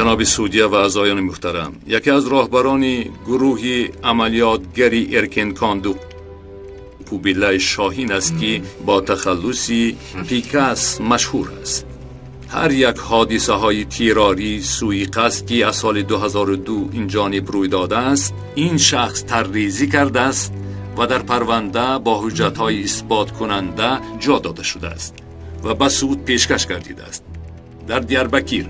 Ҷаноби судя ва аъзоёни муҳтарам, яке аз роҳбарони гурӯҳи амалиётгари Эркин Конду Кубилай Шоҳин аст, ки бо тахаллуси Пикас машҳур аст. Ҳар як ҳодисаҳои тирорӣ, суиқасд, ки аз соли 2002 ин ҷониб рӯй додааст, ин шахс таррезӣ кардааст ва дар парванда бо ҳуҷҷатҳои исботкунанда ҷо дода шудааст ва ба суд пешкаш гардидааст. Дар Диярбакир,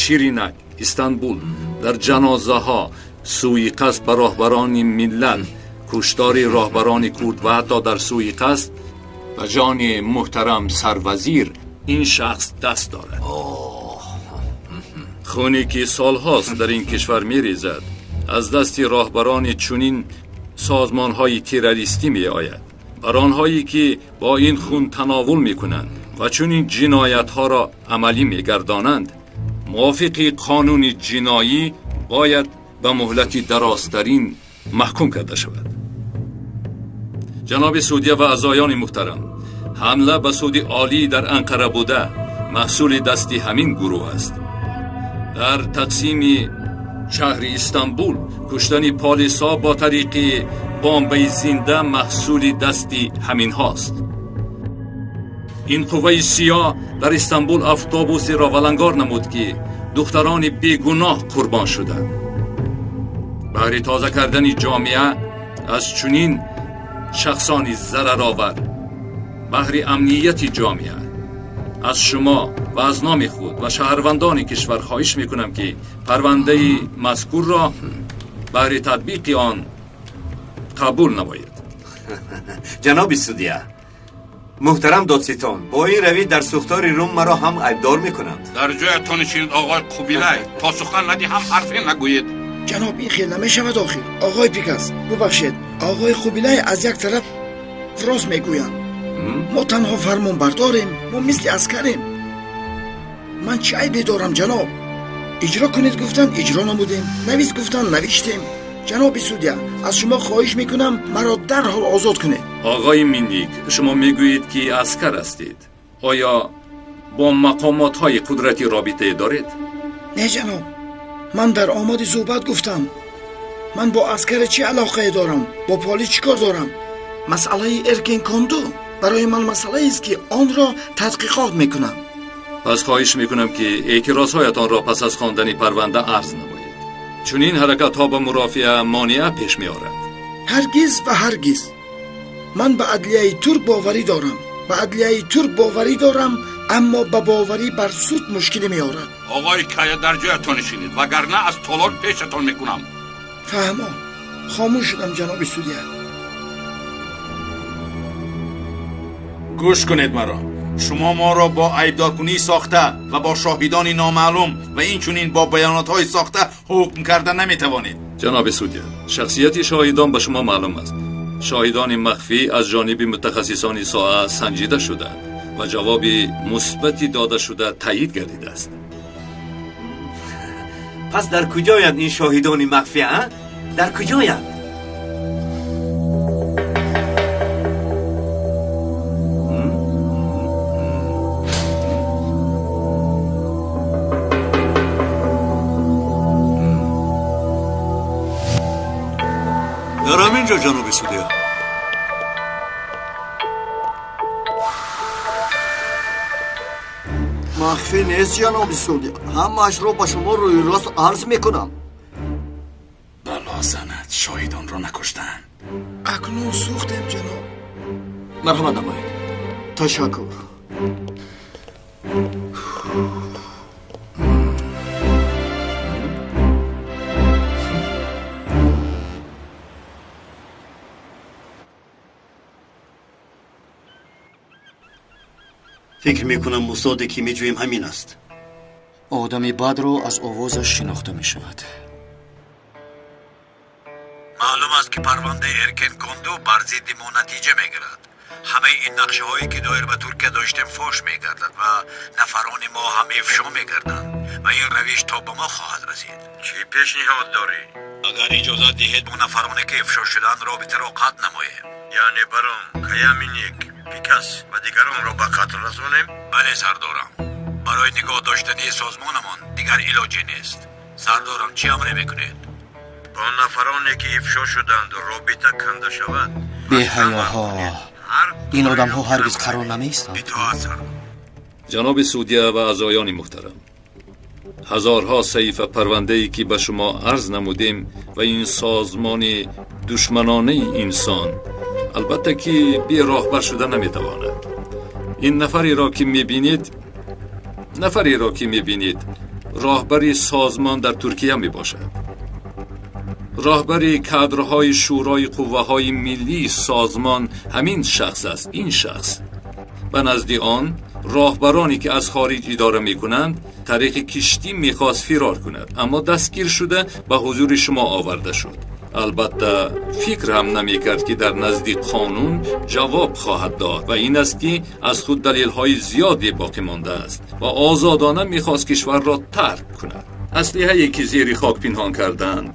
Ширинак, Истанбул, дар ҷанозаҳо, суиқасд ба роҳбарони миллат, куштори роҳбарони курд ва ҳатто дар суиқасд ба ҷони муҳтарам сарвазир ин шахс даст дорад. Хуне ки солҳост дар ин кишвар мерезад, аз дасти роҳбарони чунин созмонҳои террористӣ меояд. Бар онҳое ки бо ин хун тановул мекунанд ва чунин ҷиноятҳоро амалӣ мегардонанд, мувофиқи қонуни ҷиноӣ бояд ба муҳлати дарозтарин маҳкум карда шавад. Ҷаноби судя ва аъзоёни муҳтарам, ҳамла ба суди олӣ дар Анқара буда маҳсули дасти ҳамин гурӯҳ аст. Дар тақсими шаҳри Истанбул куштани полисҳо бо тариқи бомбаи зинда маҳсули дасти ҳаминҳост. Ин қувваи сиёҳ дар Истанбул автобусеро валангор намуд, ки духтарони бегуноҳ қурбон шуданд. Баҳри тоза кардани ҷомеа аз чунин шахсони зараровар, баҳри амнияти ҷомеа, аз шумо ва аз номи худ ва шаҳрвандони кишвар хоҳиш мекунам, ки парвандаи мазкурро баҳри татбиқи он қабул намоед. Ҷаноби судя, муҳтарам додситон, бо ин равиш дар сӯхтори Рум маро ҳам айбдор мекунанд. Дар ҷоятон нишинед, оғои Қубилай, то сухан надиҳам ҳарфе нагӯед. Ҷаноб, ин хел намешавад охир. Оғои Пикас, бубахшед, оғои Қубилай аз як тараф рост мегӯянд. Мо танҳо фармонбардорем, мо мисли аскарем. Ман чӣ айбе дорам, ҷаноб? Иҷро кунед гуфтанд, иҷро намудем. Навис гуфтанд, навиштем. Ҷаноби судя, аз шумо хоҳиш мекунам, маро дарҳол озод кунед. Оғои Минник, шумо мегӯед, ки аскар ҳастед. Оё бо мақомотҳои қудратӣ робитае доред? Не, ҷаноб, ман дар омади суҳбат гуфтам. Ман бо аскаре чӣ алоқае дорам? Бо полис чӣ кор дорам? Масъалаи Эркин Конду барои ман масъалаест, ки онро тадқиқот мекунам. Пас хоҳиш мекунам, ки эътирозҳоятонро пас аз хондани парванда арз намоед. Чунин ҳаракатҳо ба мурофиа монеа пеш меорад. Ҳаргиз ва ҳаргиз. Ман ба адлияи турк боварӣ дорам. Ба адлияи турк боварӣ дорам, аммо ба боварӣ бар суд мушкилӣ меорад. Оғои Кая, дар ҷоятон нишинед, вагарна аз толор пешатон мекунам. Фаҳмо, хомӯш шудам, ҷаноби судя. Гӯш кунед маро. Шумо моро бо айбдоркунии сохта ва бо шоҳидони номаълум ва инчунин бо баёнотҳои сохта ҳукм карда наметавонед. Ҷаноби судя, шахсияти шоҳидон ба шумо маълум аст. Шоҳидони махфӣ аз ҷониби мутахассисони соҳа санҷида шуданд ва ҷавоби мусбати додашуда таъйид гардидааст. Пас дар куҷоянд ин шоҳидони махфӣ, а? Дар куҷоянд? Дар ҳамин ҷо, ҷаноби судя. Махфӣ нест, ҷаноби судя. Ҳамаашро ба шумо рӯи рост арз мекунам. Бало занад, шоҳидонро накуштанд. Акнун сӯхтем, ҷаноб. Марҳамат намоед. Ташаккур. Фикр мекунам, устоде ки меҷӯем, ҳамин аст. Одами бадро аз овозаш шинохта мешавад. Маълум аст, ки парвандаи Эркен Конду бар зидди мо натиҷа мегирад. Ҳамаи ин нақшаҳое, ки доир ба Туркия доштем, фош мегардад ва нафарони мо ҳам ифшо мегарданд ва ин равиш то ба мо хоҳад расид. Чӣ пешниҳод дорӣ? Агар иҷозат диҳед, бо нафароне, ки ифшо шуданд, робитаро қатъ намоем. Яъне Барон, Каяминик, Пикас ва дигаронро ба қатл расонем? Бале, сардорам. Барои нигоҳ доштани созмонамон дигар илоҷе нест. Сардорам, чӣ амре мекунед? Бо нафароне ки ифшо шуданд робита канда шавад. Беҳаёҳо, ин одамҳо ҳаргиз қарор намеистанд. Итоат сардор. Ҷаноби судя ва аъзоёни муҳтарам, ҳазорҳо саҳифа парвандае ки ба шумо арз намудем ва ин созмони душманонаи инсон албатта ки бе роҳбар шуда наметавонад. Ин нафареро ки мебинед, роҳбари созмон дар Туркия мебошад. Роҳбари кадрҳои шӯрои қувваҳои миллии созмон ҳамин шахс аст. Ин шахс ба назди он роҳбароне ки аз хориҷ идора мекунанд тариқи киштӣ мехост фирор кунад, аммо дастгир шуда ба ҳузури шумо оварда шуд. Албатта фикр ҳам намекард ки дар назди қонун ҷавоб хоҳад дод ва ин аст ки аз худ далелҳои зиёде боқӣ мондааст ва озодона мехост кишварро тарк кунад. аслиҳае ки зери хок пинҳон карданд,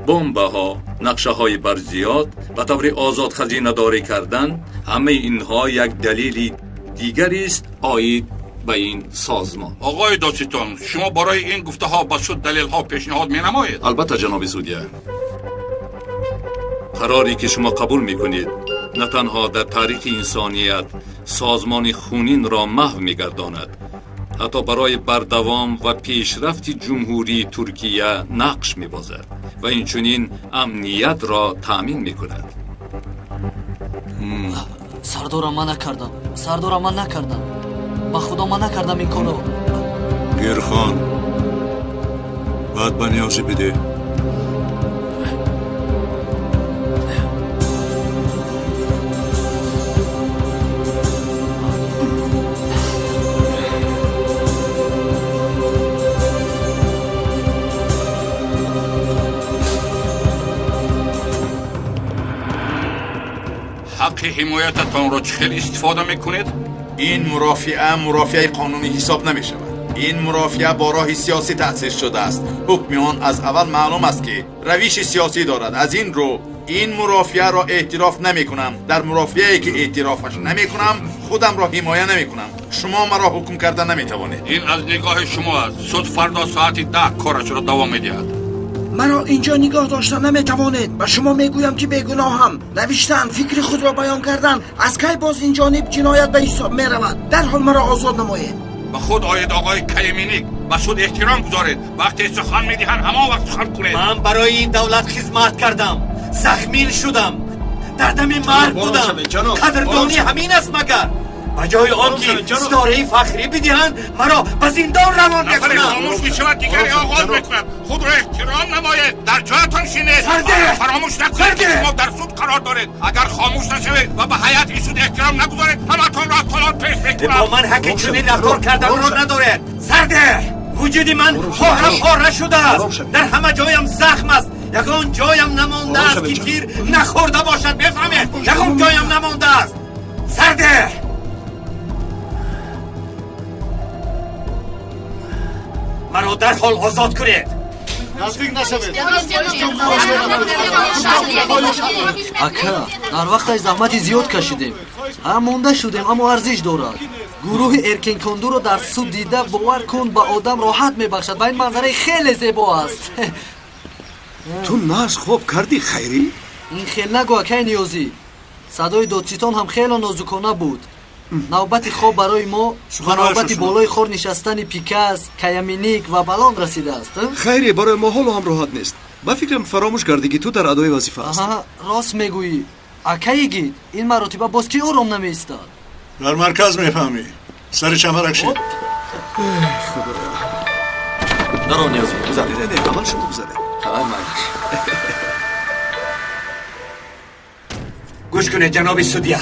бомбаҳо, нақшаҳои барзиёд, ба таври озод хазинадорӣ кардан, ҳамаи инҳо як далели дигарист оид ба ин созмон. Оғои додситон, шумо барои ин гуфтаҳо ба суд далелҳо пешниҳод менамоед? Албатта, ҷаноби судя. Қароре ки шумо қабул мекунед на танҳо дар таърихи инсоният созмони хунинро маҳв мегардонад, ҳатто барои бардавом ва пешрафти ҷумҳурии Туркия нақш мебозад ва инчунин амниятро таъмин мекунад. Сардорам, ман накардам. Сардорам, ман накардам. Ба худо ман накардам ин корро. Гирхон, баъд ба Ниёзӣ бидеҳ. ҳаққи ҳимоятатонро чӣ хел истифода мекунед? Ин мурофиа мурофиаи қонунӣ ҳисоб намешавад. Ин мурофиа бо роҳи сиёсӣ таъсис шудааст. Ҳукми он аз аввал маълум аст ки равиши сиёсӣ дорад. Аз ин рӯ ин мурофиаро эътироф намекунам. Дар мурофиае ки эътирофаш намекунам, худамро ҳимоя намекунам. Шумо маро ҳукм карда наметавонед. Ин аз нигоҳи шумо аст. Суд фардо соати 10 корашро давом медиҳад. Маро инҷо нигоҳ дошта наметавонед. Ба шумо мегӯям ки бегуноҳам. Навиштан, фикри худро баён кардан аз кай боз ин ҷониб ҷиноят ба ҳисоб меравад. Дарҳол маро озод намоед. Ба худ оед оғои Каяминик. Ба суд эҳтиром гузоред. Вақте сухан медиҳанд, ҳамон вақт сухан кунед. Ман барои ин давлат хизмат кардам, захмин шудам, дар дами марг будам. Қадрдонӣ ҳамин аст магар? Ба ҷои он ки ситораи фахрӣ бидиҳанд, маро ба зиндон равон мекунанд. Фаромӯш мешавад, дигаре оғоз мекунад. Худро эҳтиром намоед, дар ҷоятон шинед. Фаромӯш накунед ки шумо дар суд қарор доред. Агар хомӯш нашавед ва ба ҳайати суд эҳтиром нагузоред, ҳаматонро аз толор пеш мекунам. Бо ман ҳаққи чунин рафтор карданро надоред. Сарде, вуҷуди ман пора пора шудааст. Дар ҳама ҷоям захм аст. Ягон ҷоям намондааст ки тир нахӯрда бошад. Мефаҳмед? Ягон ҷоям намондааст. Сарде, маро дарҳол озод кунед. Наздик нашавед. Ака, дар вақташ заҳмати зиёд кашидем. Ҳам монда шудем, аммо арзиш дорад. Гурӯҳи Эркенкондуро дар суд дида бовар кун ба одам роҳат мебахшад ва ин манзараи хеле зебо аст. Ту нағз хоб кардӣ, Хайрӣ? Ин хел нагӯ, акай Ниёзӣ. Садои додситон ҳам хело нозукона буд. Навбати хоб барои мо ва навбати болои хор нишастани Пикас, Каяминик ва Балон расидааст. Хайре, барои мо ҳоло ҳам роҳат нест. Ба фикрам фаромӯш кардӣ ки ту дар адои вазифа аст. Рост мегӯӣ. Акаи гид, ин маротиба боз ки ором намеистад? Дар марказ мефаҳмӣ. Сари чамарак шид. Худоё. Даро Ниёзӣ, гузар. Не, не, аввал шумо гузаред. Гӯш кунед, ҷаноби судя.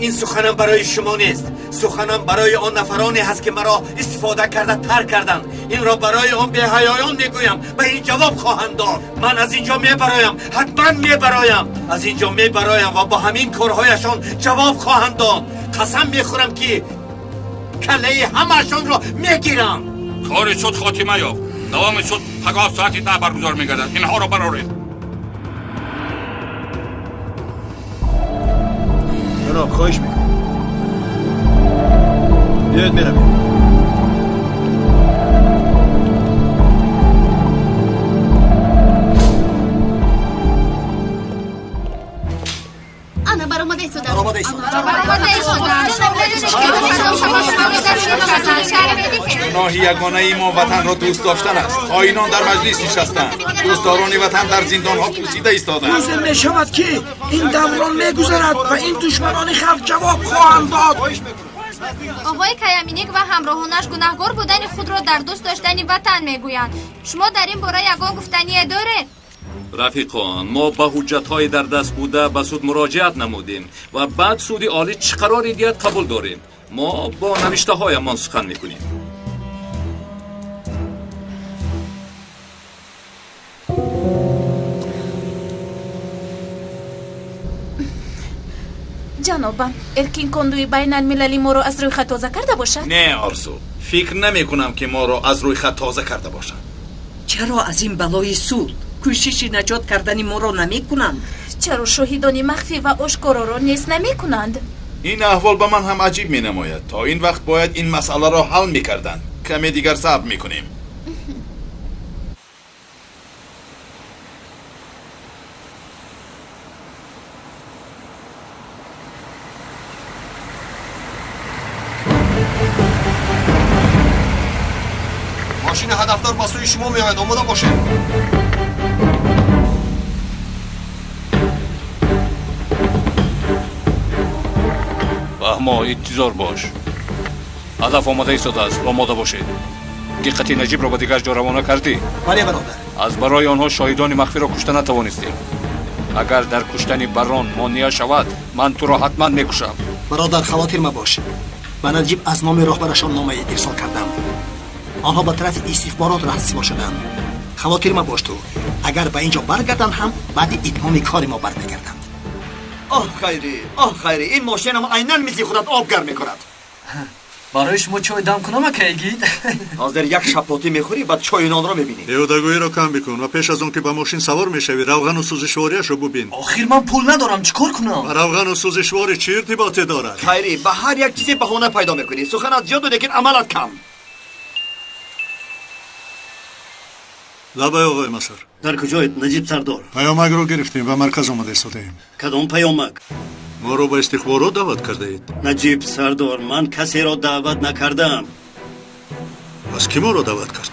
Ин суханам барои шумо нест. Суханам барои он нафароне ҳаст ки маро истифода карда тарк карданд. Инро барои он беҳаёён мегӯям. Ба ин ҷавоб хоҳанд дод. Ман аз инҷо мебароям, ҳатман мебароям. Аз инҷо мебароям ва бо ҳамин корҳояшон ҷавоб хоҳанд дод. Қасам мехӯрам ки каллаи ҳамаашонро мегирам. Кори суд хотима ёфт. Давоми суд пагоҳ соати 10 баргузор мегардад. Инҳоро бароред. ҷаноб, хоҳиш мекунам. Биёед меравем. گناه یگانه ما وطن را دوست داشتن است. خائنان در مجلس نشستند، دوستداران وطن در زندان ها پوسیده ایستادند. روز می شود که این دوران میگذرد و این دشمنان خلق جواب خواهند داد. آقای کیامینیک و همراهانش گناهگار بودن خود را در دوست داشتن وطن میگویند. شما در این باره یگان گفتنی دارید؟ رفیقان، ما با حجت‌های در دست بوده به سود مراجعت نمودیم و بعد سود عالی چه قراری دیگه قبول داریم. ما با نوشته هایمان سخن میکنیم. ҷанобам, Эркин Кондуи байналмилалӣ моро аз рӯи хат тоза карда бошад? Не, Орзу, фикр намекунам ки моро аз рӯи хат тоза карда бошанд. Чаро аз ин балои суд кӯшиши наҷот кардани моро намекунанд? Чаро шоҳидони махфӣ ва ошкороро низ намекунанд? Ин аҳвол ба ман ҳам аҷиб менамояд. То ин вақт бояд ин масъаларо ҳал мекарданд. Каме дигар сабр мекунем. Мошини ҳадафдор ба сӯи шумо меояд, омода бошед. Фаҳмо, интизор бош. Ҳадаф омода истодааст, омода бошед. Диққати Наҷибро ба дигар ҷо равона кардӣ? Бале, бародар. Аз барои онҳо шоҳидони махфиро кушта натавонистем. Агар дар куштани барон монеа шавад, ман туро ҳатман мекушам. Бародар, хавотир мабош. Ба Наҷиб аз номи роҳбарашон номае ирсол кардам. Онҳо ба тарафи истихборот раҳсипор шуданд. Хавотир мабош ту. Агар ба ин ҷо баргарданд ҳам, баъди итмоми кори мо бармегарданд. Оҳ хайри, оҳ хайри, ин мошинам айнан мисли худат об гарм мекунад. Барои шумо чой дам кунам, акайгид? Ҳозир як шапотӣ мехӯрӣ, баъд чойи нонро мебинӣ. Беҳудагӯиро кам бикун ва пеш аз он ки ба мошин савор мешавӣ, равғану сӯзишвориашро бубин. Охир ман пул надорам, чӣ кор кунам? Ба равғану сӯзишворӣ чӣ иртиботе дорад? Хайри, ба ҳар як чизе баҳона пайдо мекунӣ. Суханат зиёду, лекин амалат кам. Лабай, оғои Масар. Дар куҷоед, Наҷиб сардор? Паёмакро гирифтем ва марказ омада истодаем. Кадом паёмак? Моро ба истихборот даъват кардаед. Наҷиб сардор, ман касеро даъват накардаам. Пас кӣ моро даъват кард?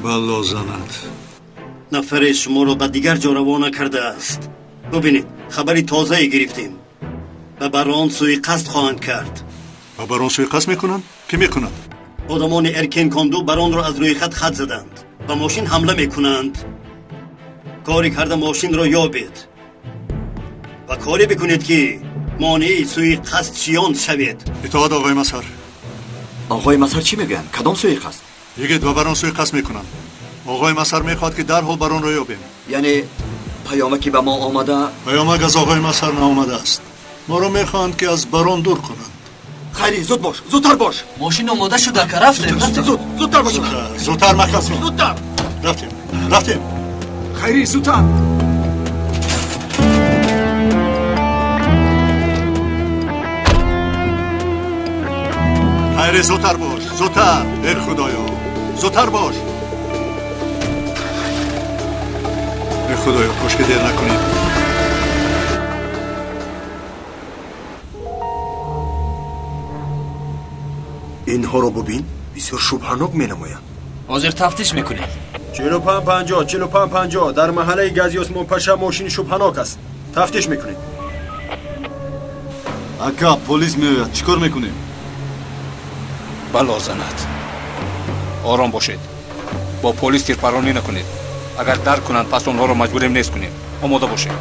Балло занад. Нафаре шуморо ба дигар ҷо равона кардааст. Бубинед, хабари тозае гирифтем. Ба барон суиқасд хоҳанд кард. Ба барон суиқасд мекунанд? Кӣ мекунад? Одамони Эркен Конду баронро аз рӯи хат хат заданд. Ба мошин ҳамла мекунанд. Коре карда мошинро ёбед ва коре бикунед ки монеи суиқасдчиён шавед. Итоат, оғои Масар. Оғои Масар чӣ мегӯянд? Кадом суиқасд? Йигит, ба барон суиқасд мекунанд. Оғои Масар мехоҳад ки дарҳол баронро ёбем. Яъне паёмаке ба мо омада? Паёмак аз оғои Масар наомадааст. Моро мехоҳанд ки аз барон дур кунанд. Хайри, зуд бош, зудтар бош. Мошин омода шуд, ака, рафтем. Зуд, зудтар бош. Зудтар, марказ. Зудтар. Рафтем, рафтем. Хайри, зудтар. Хайри, зудтар бош, зудтар. Эй Худоё, зудтар бош. Эй Худоё, кош ки дер накунем. Инҳоро бубин, бисёр шубҳанок менамоянд. Ҳозир тафтиш мекунем. 45-50, 45-50 дар маҳаллаи Гази Осмонпаша мошини шубҳанок аст. Тафтиш мекунем. Ака, полис меояд, чӣ кор мекунем? Бало занад. Ором бошед. Бо полис тирпаронӣ накунед. Агар дарк кунанд, пас онҳоро маҷбурем нест кунем. Омода бошед.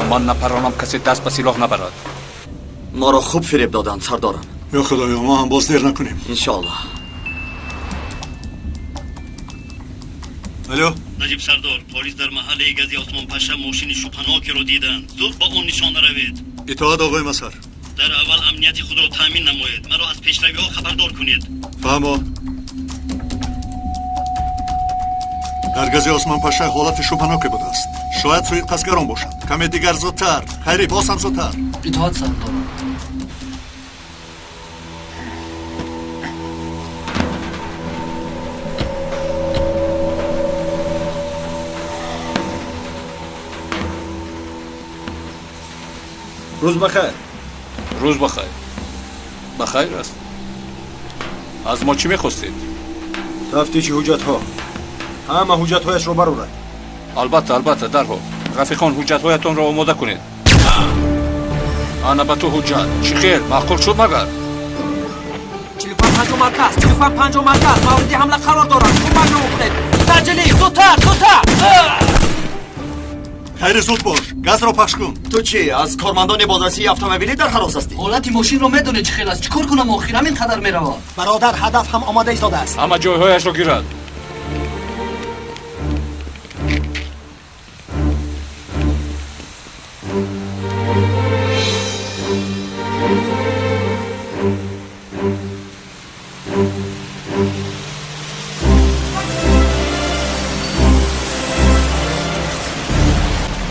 Ман напаронам, касе даст ба силоҳ набарад. Моро хуб фиреб доданд, сардорам. Ё Худоё, мо ҳам боз дер накунем. Иншоаллоҳ. Алло, Наҷиб сардор, полис дар маҳаллаи Гази Осмонпаша мошини шубҳанокеро диданд. Зуд ба он нишона равед. Итоат, оғои Масар. Дар аввал амнияти худро таъмин намоед. Маро аз пешравиҳо хабардор кунед. Фаҳмо. Дар Гази Осмонпаша ҳолати шубҳаноке будааст. Шояд суиқасдгарон бошанд. Каме дигар зудтар. Хайри, боз ҳам зудтар. Итоат сардор. Рӯз бахайр. Рӯз бахайр. Бахайр аст. Аз мо чӣ мехостед? Тафтиши ҳуҷҷатҳо. Ҳама ҳуҷҷатҳояшро барорад. Албатта, албатта, дарҳол. Рафиқон, ҳуҷҷатҳоятонро омода кунед. Ана ба ту ҳуҷҷат. Чӣ хел? Маъқул шуд магар? 45 марказ, 45 марказ мавриди ҳамла қарор дорад. Кӯмак ро кунед. Таҷлӣ, зудтар, зудтар! Хайри, зуд бош, газро пахш кун. Ту чӣ, аз кормандони бозрасии автомобилӣ дар ҳарос ҳастӣ? Ҳолати мошинро медонед чӣ хел аст. Чӣ кор кунам охир? Ҳамин қадар меравад. Бародар, ҳадаф ҳам омода истодааст. Ҳама ҷойҳояшро гирад.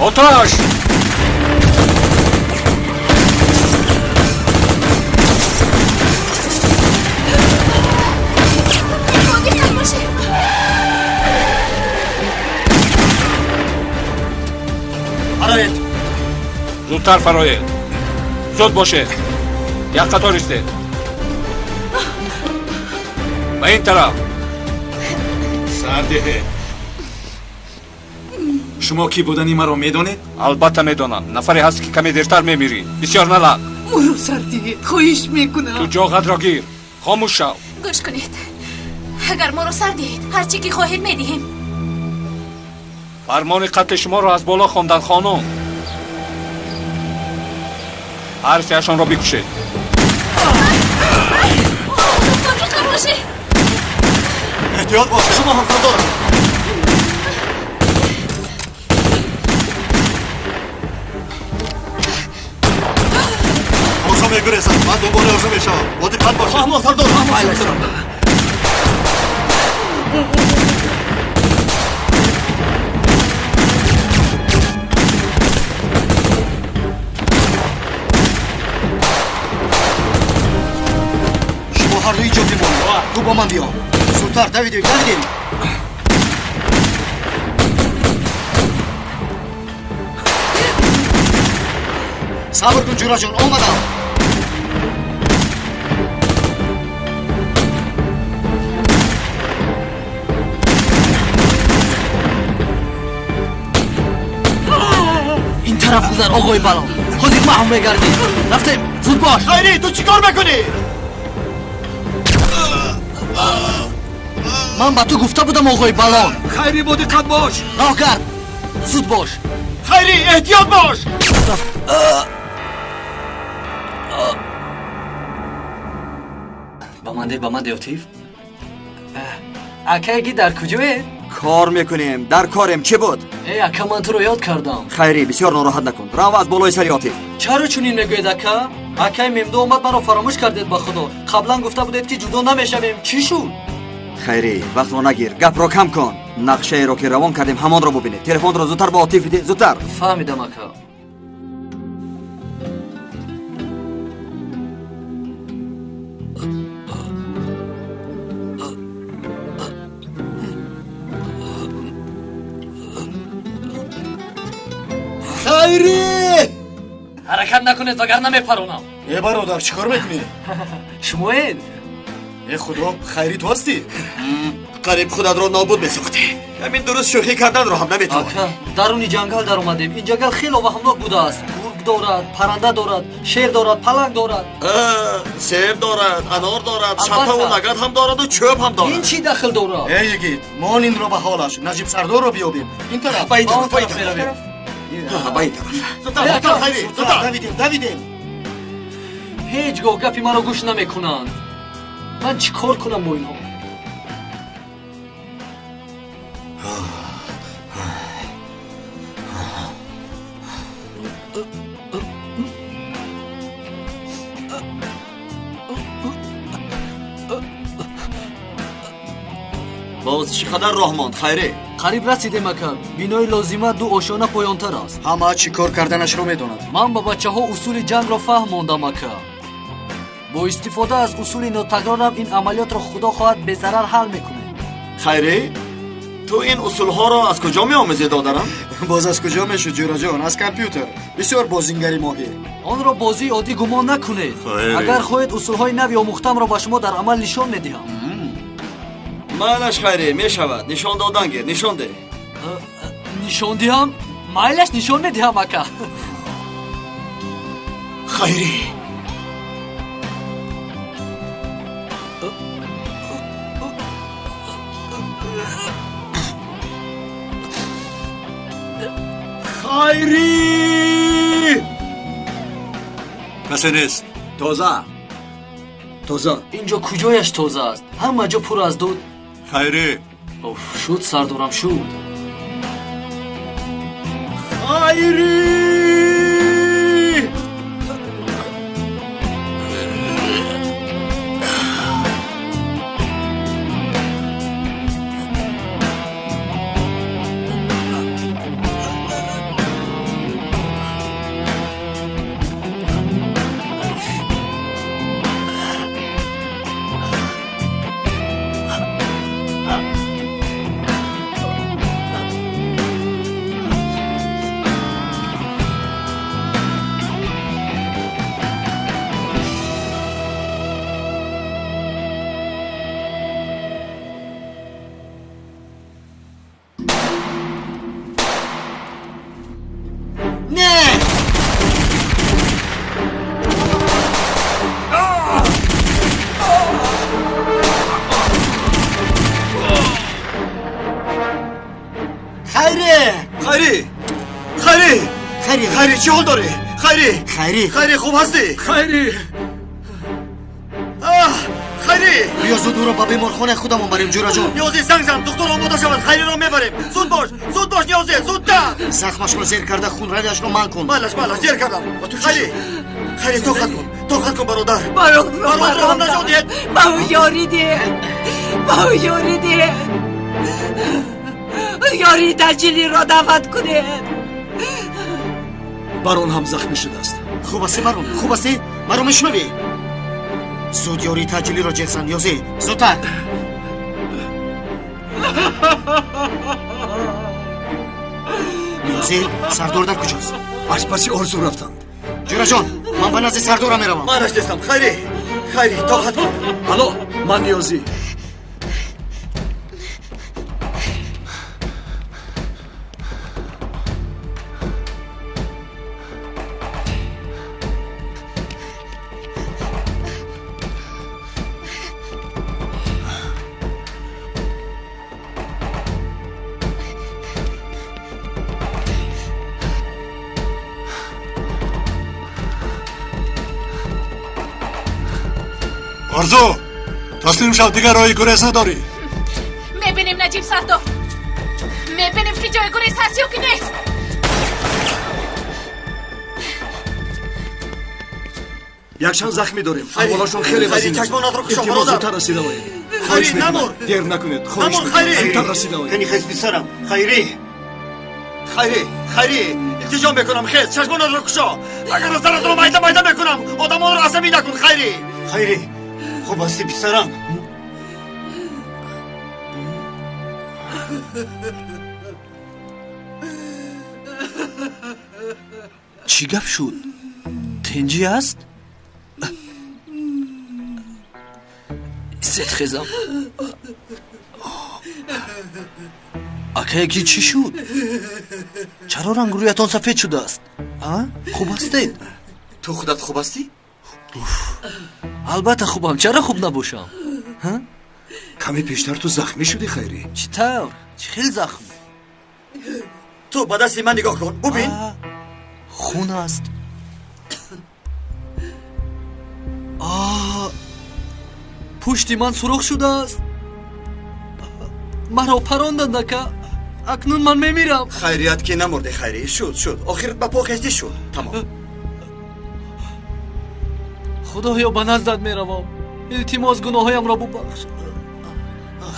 Оташ! Фароед! Зудтар фароед! Зуд бошед! Як қатор истед! Ба ин тараф! Сардеҳед! Шумо кӣ будани маро медонед? Албатта медонам. Нафаре ҳаст, ки каме дертар мемирӣ. Бисёр налақ. Моро сардиҳед, хоҳиш мекунам. Ту ҷоғатро гир. Хомӯш шав. Гӯш кунед. Агар моро сар диҳед, ҳар чӣ ки хоҳед медиҳем. Фармони қатли шуморо аз боло хондан, хонум. Ҳар сеашонро бикушед. Эҳтиёт бошед. Шумо ҳам сардорам. Мегурезам, ман дунболи орзу мешавам. Бо диққат бошед. Фаҳмо, сардор. Шумо ҳар ду инҷо бимонед. Ту бо ман биё. Зудтар, давидем, давидем. Сабр кун, ҷураҷон, омадам. Ин тараф гузар, оғои Балон. Ҳозир маҳв мегардӣ. Рафтем, зуд бош. Хайри, ту чӣ кор мекунӣ? Ман ба ту гуфта будам, оғои Балон. Хайри, бо диққат бош. Роҳ гард, зуд бош. Хайри, эҳтиёт бош. Ба ман де, ба ман де, Отиф. Акаги дар куҷоед? Кор мекунем, дар корем. Чӣ буд? Эй ака, ман туро ёд кардам. Хайри, бисёр нороҳат накун. Рав аз болои сари Отиф. Чаро чунин мегӯед, ака? Акаи Мемдо омад, маро фаромӯш кардед. Ба худо, қаблан гуфта будед, ки ҷудо намешавем. Чӣ шуд? Хайри, вақтро нагир, гапро кам кун. Нақшаеро ки равон кардем, ҳамонро бубинед. Телефонро зудтар ба Отиф бидеҳ, зудтар. Фаҳмидам, ака. Хайри! Ҳаракат накунед, вагарна мепаронам. Э бародар, чӣ кор мекунӣ? Шумоед? Э худо, Хайри ту ҳастӣ? Қариб худатро нобуд месохтӣ. Ҳамин дуруст шӯхӣ карданро ҳам наметавонӣ. Ака, даруни ҷангал даромадем. Ин ҷангал хело ваҳмнок будааст. Гург дорад, парранда дорад, шер дорад, паланг дорад. Себ дорад, анор дорад, шатаву лагад ҳам дораду чӯб ҳам дорад. Ин чӣ дахл дорад? Э йигит, мон инро ба ҳолаш. Наҷиб сардорро биёбем. Ин тараф. Ба ин тараф, ба ин тараф. Ба ин тараф. Зудтар, зудтар, Хайри, зудтар. Давидем, давидем. Ҳеҷ гоҳ гапи маро гӯш намекунанд. Ман чӣ кор кунам бо инҳо? Боз чӣ қадар роҳ монд, Хайре? Қариб расидем, ака. Бинои лозима 2 ошёна поёнтар аст. Ҳама чӣ кор карданашро медонад. Ман ба бачаҳо усули ҷангро фаҳмондам, ака. Бо истифода аз усули нотакрорам ин амалиётро худо хоҳад безарар ҳал мекунем. Хайрӣ, ту ин усулҳоро аз куҷо меомӯзӣ, додарам? Боз аз куҷо мешуд, ҷӯраҷон? Аз компютер. Бисёр бозингари моҳир. Онро бозии оддӣ гумон накунед. Агар хоҳед, усулҳои нави омӯхтамро ба шумо дар амал нишон медиҳам. Майлаш, Хайрӣ, мешавад. Нишон додан гир, нишон деҳ. Нишон диҳам? Майлаш, нишон медиҳам, ака. Хайрӣ, Хайрӣ! Касе нест. Тоза. Тоза. Инҷо куҷояш тоза аст? Ҳама ҷо пур аз дуд. Хайрӣ. Оф, шуд, сардорам, шуд. Хайрӣ! Хайрӣ, чӣ ҳол дорӣ? Хайрӣ, Хайрӣ, Хайрӣ, хуб ҳастӣ? Хайрӣ, Хайрӣ, биё зуд ӯро ба беморхонаи худамон барем, ҷӯраҷон. Ниёзӣ, занг зан, духтур омода шавад, Хайриро мебарем. Зуд бош, зуд бош, Ниёзӣ, зудтар. Захмашро зер карда, хунравиашро манъ кун. Майлаш, майлаш, зер кардам. Хайрӣ, Хайрӣ, тоқат кун, тоқат кун, бародар. Бародарро ҳам наҷот диҳед. Ба ӯ ёрӣ диҳед, ба ӯ ёрӣ диҳед. Ёрии таъҷилиро даъват кунед. Барон ҳам захмӣ шудааст. Хуб астӣ, барон? Хуб астӣ? Маро мешунавӣ? Зуд ёрии таъҷилиро ҷеғ зан, Ниёзӣ, зудтар. Ниёзӣ, сардор дар куҷост? Аз паси Орзу рафтанд. Ҷӯраҷон, ман ба назди сардора меравам. Манаш нестам. Хайрӣ, Хайрӣ, тоқат кун. Алло, ман Ниёзӣ. Орзу, таслим шав, дигар роҳи гурез надорӣ. Мебинем, Наҷиб сардор, мебинем, ки ҷои гурез ҳаст ё ки нест. Якчанд захмӣ дорем, аҳволашон хеле вазин аст. Чашмонатро кушо, Илтимос, бародар. зудтар расида оед. Хайрӣ, Хоҳиш мекунам, намур. дер накунед, хоҳиш Намур, мекунам, Хайрӣ. зудтар расида оед. Кани хез, писарам. Хайрӣ, Хайрӣ, Хайрӣ, илтиҷо мекунам, хез, чашмонатро кушо. Агар саратро майда майда мекунам, одамонро асабӣ накун, Хайрӣ. Хайрӣ, хуб ҳастӣ, писарам? Чӣ гап шуд? Тинҷӣ аст? Сет хезам. Акаяки, чӣ шуд? Чаро рангрӯятон сафед шудааст? Хуб ҳастед? Ту худат хуб ҳастӣ? Албатта хубам, чаро хуб набошам? Каме пештар ту захмӣ шудӣ, Хайрӣ. Чӣ тавр? Чӣ хел захм? Ту ба дасти ман нигоҳ кун, бубин. Хун аст. Пушти ман сурох шудааст. Маро паронданд, ака. Акнун ман мемирам. Хайрият ки намурдӣ, Хайрӣ. Шуд, шуд. Охир ба по хестӣ шуд. Тамом. Худоё, ба наздат меравам. Илтимос, гуноҳҳоямро бубахш.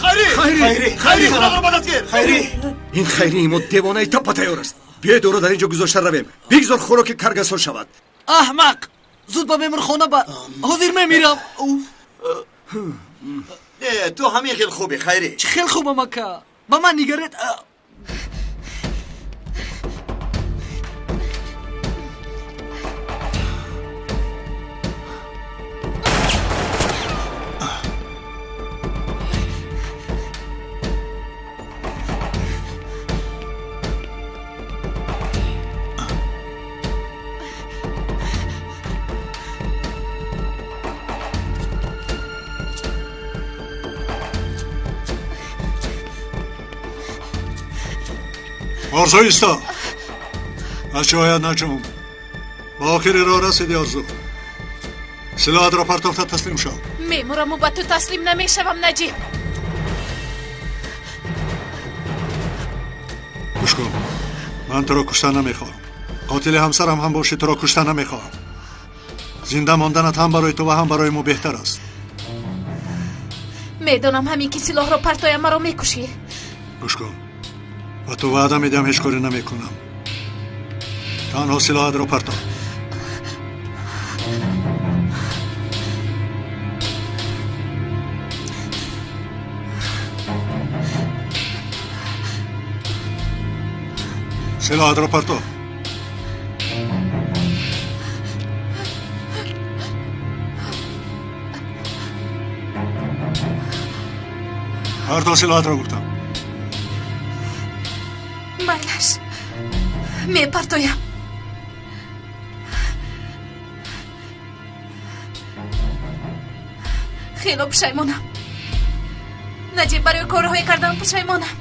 Хайри! Хайри! Хайри! Худоро ба даст гир! Хайри! Ин хайрии мо девонаи таппа тайёр аст. Биёед ӯро дар ин ҷо гузошта равем. Бигзор хӯроки каргасҳо шавад. Аҳмақ! Зуд ба беморхона бар. Ҳозир мемирам. Не, ту ҳамин хел хубӣ, Хайри. Чӣ хел хубам, ака? Ба ман нигаред. Орзу исто. Аз ҷоят наҷум. Ба охири роҳ расиди, Орзу. Силоҳатро партофта таслим шав. Мемураму ба ту таслим намешавам, Наҷиб. Гӯш кун. Ман туро кушта намехоҳам. Қотили ҳамсарам ҳам бошӣ, туро кушта намехоҳам. Зинда монданат ҳам барои ту ва ҳам барои мо беҳтар аст. Медонам ҳамин ки силоҳро партоям маро мекушӣ. Гӯш кун. Ба ту ваъда медиҳам, ҳеҷ коре намекунам. Танҳо силоҳатро партов. Силоҳатро партов. Партов силоҳатро, гуфтам. Майлаш, мепартоям. Хело пушаймонам, Наҷиб, барои корҳое кардан пушаймонам.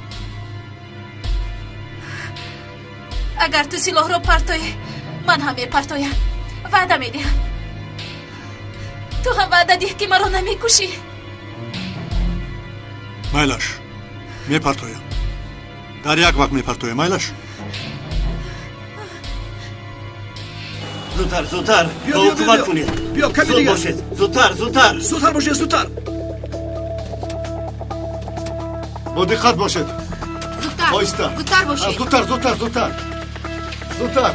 Агар ту силоҳро партоӣ, ман ҳам мепартоям. Ваъда медиҳам. Ту ҳам ваъда диҳ, ки маро намекушӣ. Майлаш, мепартоям. Дар як вақт мепартоям, майлаш. Зудтар, зудтар, ба ӯ кӯмак кунед. Биё, каме Зуд дигар. бошед, зудтар, зудтар. Зудтар бошед, зудтар. Бо диққат бошед. Зудтар. Оҳиста. Зудтар бошед. Зудтар, зудтар, зудтар. Зудтар.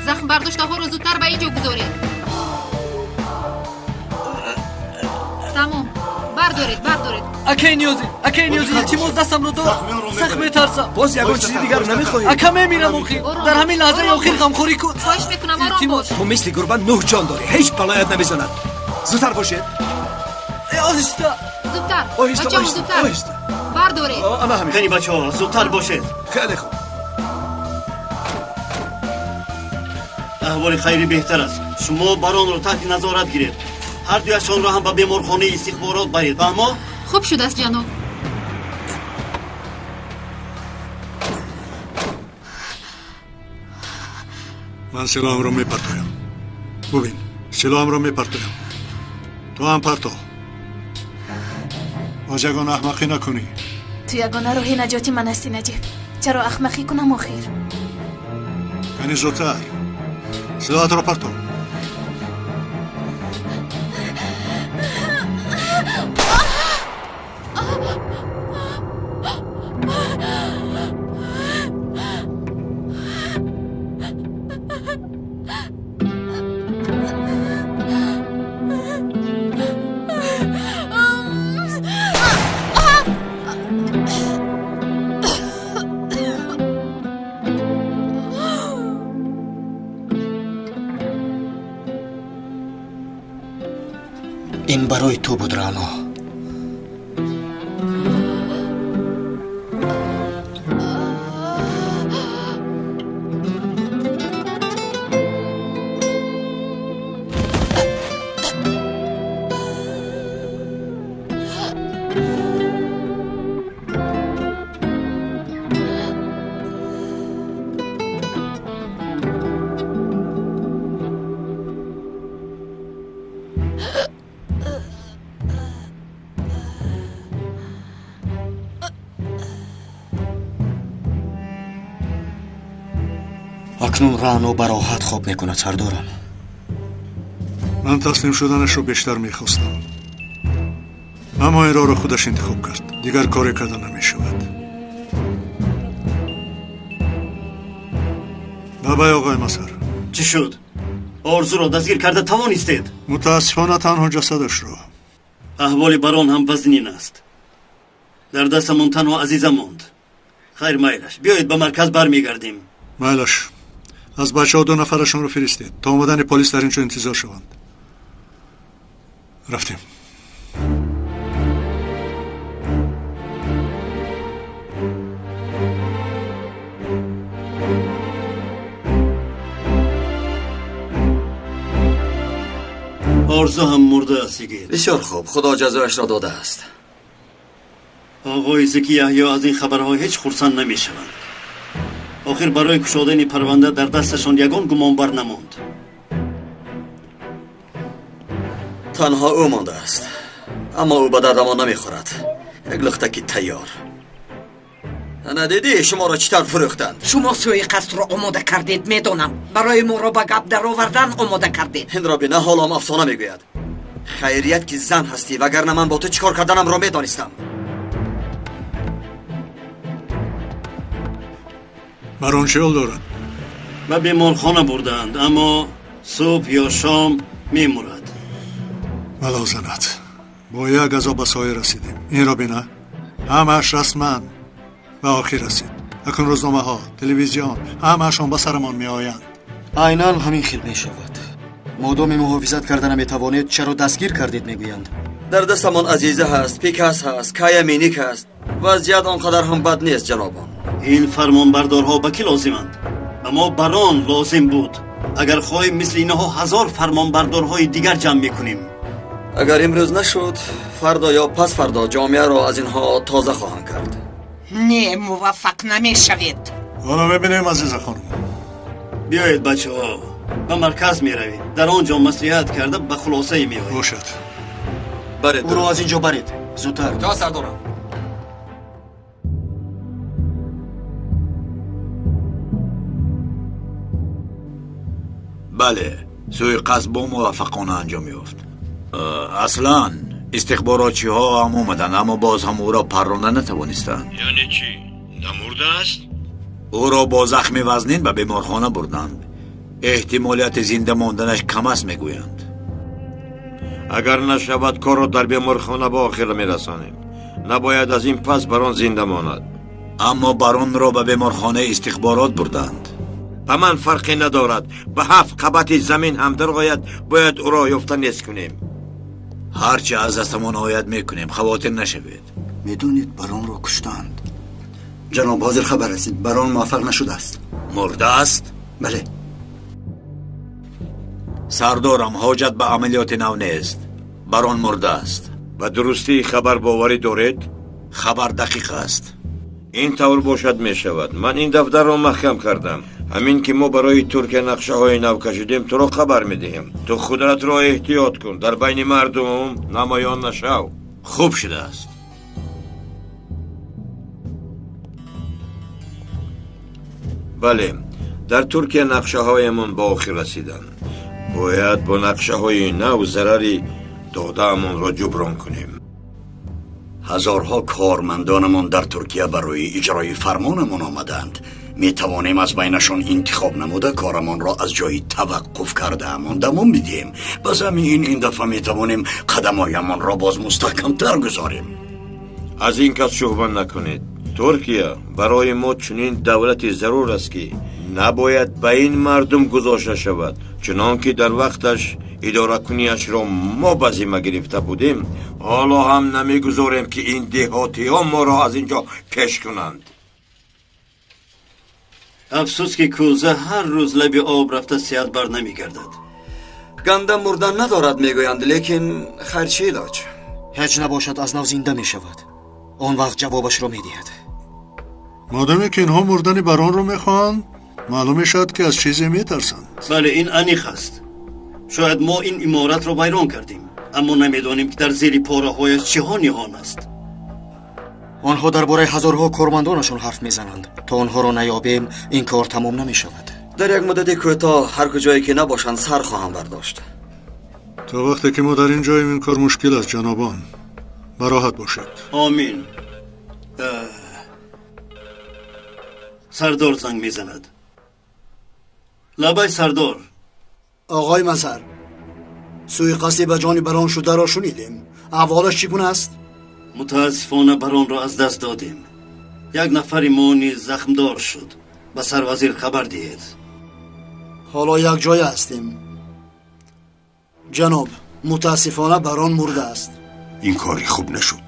Захм бардоштаҳоро зудтар ба ин ҷо гузоред. Тамом. Бардоред, бардоред. Акаи Ниёзӣ, акаи Ниёзӣ, илтимос дастамро дор. Сахт метарсам. Боз ягон чизи дигар намехоҳӣ? Ака, мемирам охир. Дар ҳамин лаҳзаи охир ғамхорӣ кун. Хоҳиш мекунам, ором бош. Ту мисли гурба нӯҳ ҷон дорӣ. Ҳеҷ балоят намезанад. Зудтар бошед. Оҳиста. Зудтар. Оҳиста, Бачаҳо, оҳиста, зудтар. оҳиста. Бардоред. Ана ҳамин. Кани бачаҳо, зудтар бошед. Хеле хуб. Аҳволи Хайри беҳтар аст. Шумо баронро таҳти назорат гиред. Ҳар дуяшонро ҳам ба беморхонаи истихборот баред, фаҳмо? Хуб шудааст, ҷаноб. Ман силоҳамро мепартоям. Бубин, силоҳамро мепартоям. Ту ҳам парто. Боз ягон аҳмақӣ накунӣ. Ту ягона роҳи наҷоти ман ҳастӣ, Наҷиб. Чаро ахмақӣ кунам охир? Яъне зудтар. Силоҳатро парто. Ин барои ту буд, Рано. Акнун Рано бароҳат хоб мекунад, сардорам. Ман таслим шуданашро бештар мехостам. Аммо ин роҳро худаш интихоб кард. Дигар коре карда намешавад. Бабай оғои Масар. Чӣ шуд? Орзуро дастгир карда тавонистед? Мутаассифона танҳо ҷасадашро. Аҳволи барон ҳам вазнин аст. Дар дастамон танҳо Азиза монд. Хайр, майлаш, биёед ба марказ бармегардем. Майлаш, аз бачаҳо 2 нафарашонро фиристед то омадани полис дар ин ҷо интизор шаванд. Рафтем. Орзу ҳам мурда аст йигит. Бисёр хуб, Худо ҷазояшро додааст. Оғои Зеки Яҳё аз ин хабарҳо ҳеҷ хурсанд намешаванд. Охир барои кушодани парванда дар дасташон ягон гумонбар намонд. Танҳо ӯ мондааст, аммо ӯ ба дардамон намехӯрад. Як лухтаки тайёр. Ана дидӣ шуморо чӣ тавр фурӯхтанд? Шумо суиқасдро омода кардед, медонам. Барои моро ба гап даровардан омода кардед. Инро бина, ҳоло ҳам афсона мегӯяд. Хайрият ки зан ҳастӣ, вагарна ман бо ту чӣ кор карданамро медонистам. Барон чӣ ҳол дорад? Ба беморхона бурдаанд, аммо субҳ ё шом мемурад. Балозанат, бо як азоб ба соҳил расидем. Инро бина, ҳамааш расман ба охир расид. Акнун рӯзномаҳо, телевизион ҳамаашон ба сарамон меоянд. Айнан ҳамин хел мешавад. Модоме муҳофизат карда наметавонед, чаро дастгир кардед мегӯянд. Дар дастамон Азиза ҳаст, Пикас ҳаст, Кая Миник ҳаст. Вазъият он қадар ҳам бад нест, ҷанобон. Ин фармонбардорҳо ба кӣ лозиманд? Ба мо барон лозим буд. Агар хоҳем мисли инҳо 1000 фармонбардорҳои дигар ҷамъ мекунем. Агар имрӯз нашуд, фардо ё пас фардо ҷомеаро аз инҳо тоза хоҳанд кард. Не, муваффақ намешавед. Ҳоло мебинем, Азиза хонум. Биёед бачаҳо, ба марказ меравем. Дар он ҷо маслиҳат карда ба хулосае меоем. Бошад. Баред. Ӯро аз ин ҷо баред. Зудтар. То сардорам. Бале, суиқасд бо муваффақона анҷом ёфт. Аслан истихборотчиҳо ҳам омаданд, аммо боз ҳам ӯро парронда натавонистанд. Яъне чӣ? Намурдааст? Ӯро бо захми вазнин ба беморхона бурданд. Эҳтимолияти зинда монданаш кам аст, мегӯянд. Агар нашавад, корро дар беморхона ба охир мерасонем. Набояд аз ин пас барон зинда монад. Аммо баронро ба беморхонаи истихборот бурданд. Ба ман фарқе надорад. Ба 7 қабати замин ҳам дарояд, бояд ӯро ёфта нест кунем. Ҳарчи аз дастамон ояд мекунем, хавотир нашавед. Медонед, баронро куштанд. Ҷаноб, ҳозир хабар расид, барон муваффақ нашудааст. Мурдааст? Бале. Сардорам, ҳоҷат ба амалиёти нав нест. Барон мурдааст. Ба дурустии хабар боварӣ доред? Хабар дақиқ аст. Ин тавр бошад мешавад. Ман ин дафтарро маҳкам кардам. Ҳамин ки мо барои Туркия нақшаҳои нав кашидем, туро хабар медиҳем. Ту худратро эҳтиёт кун, дар байни мардум намоён нашав. Хуб шудааст. Бале, дар Туркия нақшаҳоямон ба охир расиданд. Бояд бо нақшаҳои нав зарари додаамонро ҷуброн кунем. Ҳазорҳо кормандонамон дар Туркия барои иҷрои фармонамон омаданд. Метавонем аз байнашон интихоб намуда корамонро аз ҷои таваққуф кардаамон давом бидиҳем. Ба замин ин дафъа метавонем қадамҳоямонро боз мустаҳкамтар гузорем. Аз ин кас шуҳба накунед. Туркия барои мо чунин давлати зарур аст, ки набояд ба ин мардум гузошта шавад. Чунон ки дар вақташ идоракунияшро мо ба зимма гирифта будем, ҳоло ҳам намегузорем, ки ин деҳотиҳо моро аз ин ҷо пеш кунанд. Афсӯс, ки кӯза ҳар рӯз лаби об рафта сиҳат бар намегардад. Ганда мурдан надорад, мегӯянд, лекин хайр, чӣ илоҷ? Ҳеҷ набошад, аз нав зинда мешавад. Он вақт ҷавобашро медиҳад. Модоме ки инҳо мурдани баронро мехоҳанд, маълум мешавад, ки аз чизе метарсанд. Бале, ин аниқ аст. Шояд мо ин иморатро вайрон кардем, аммо намедонем, ки дар зери пораҳояш чиҳо ниҳон аст. Онҳо дар бораи ҳазорҳо кормандонашон ҳарф мезананд. То онҳоро наёбем, ин кор тамом намешавад. Дар як муддати кӯтоҳ ҳар куҷое ки набошанд сар хоҳам бардошт. То вақте ки мо дар ин ҷоем, ин кор мушкил аст, ҷанобон. Бароҳат бошед. Омин. Сардор занг мезанад. Лабай сардор. Оғои Мазҳар, суиқасди ба ҷони Барон шударо шунидем. Аҳволаш чӣ гуна аст? Мутаассифона Баронро аз даст додем. Як нафари мо низ захмдор шуд. Ба сарвазир хабар диҳед. Ҳоло якҷоя ҳастем. Ҷаноб, мутаассифона Барон мурдааст. Ин кори хуб нашуд.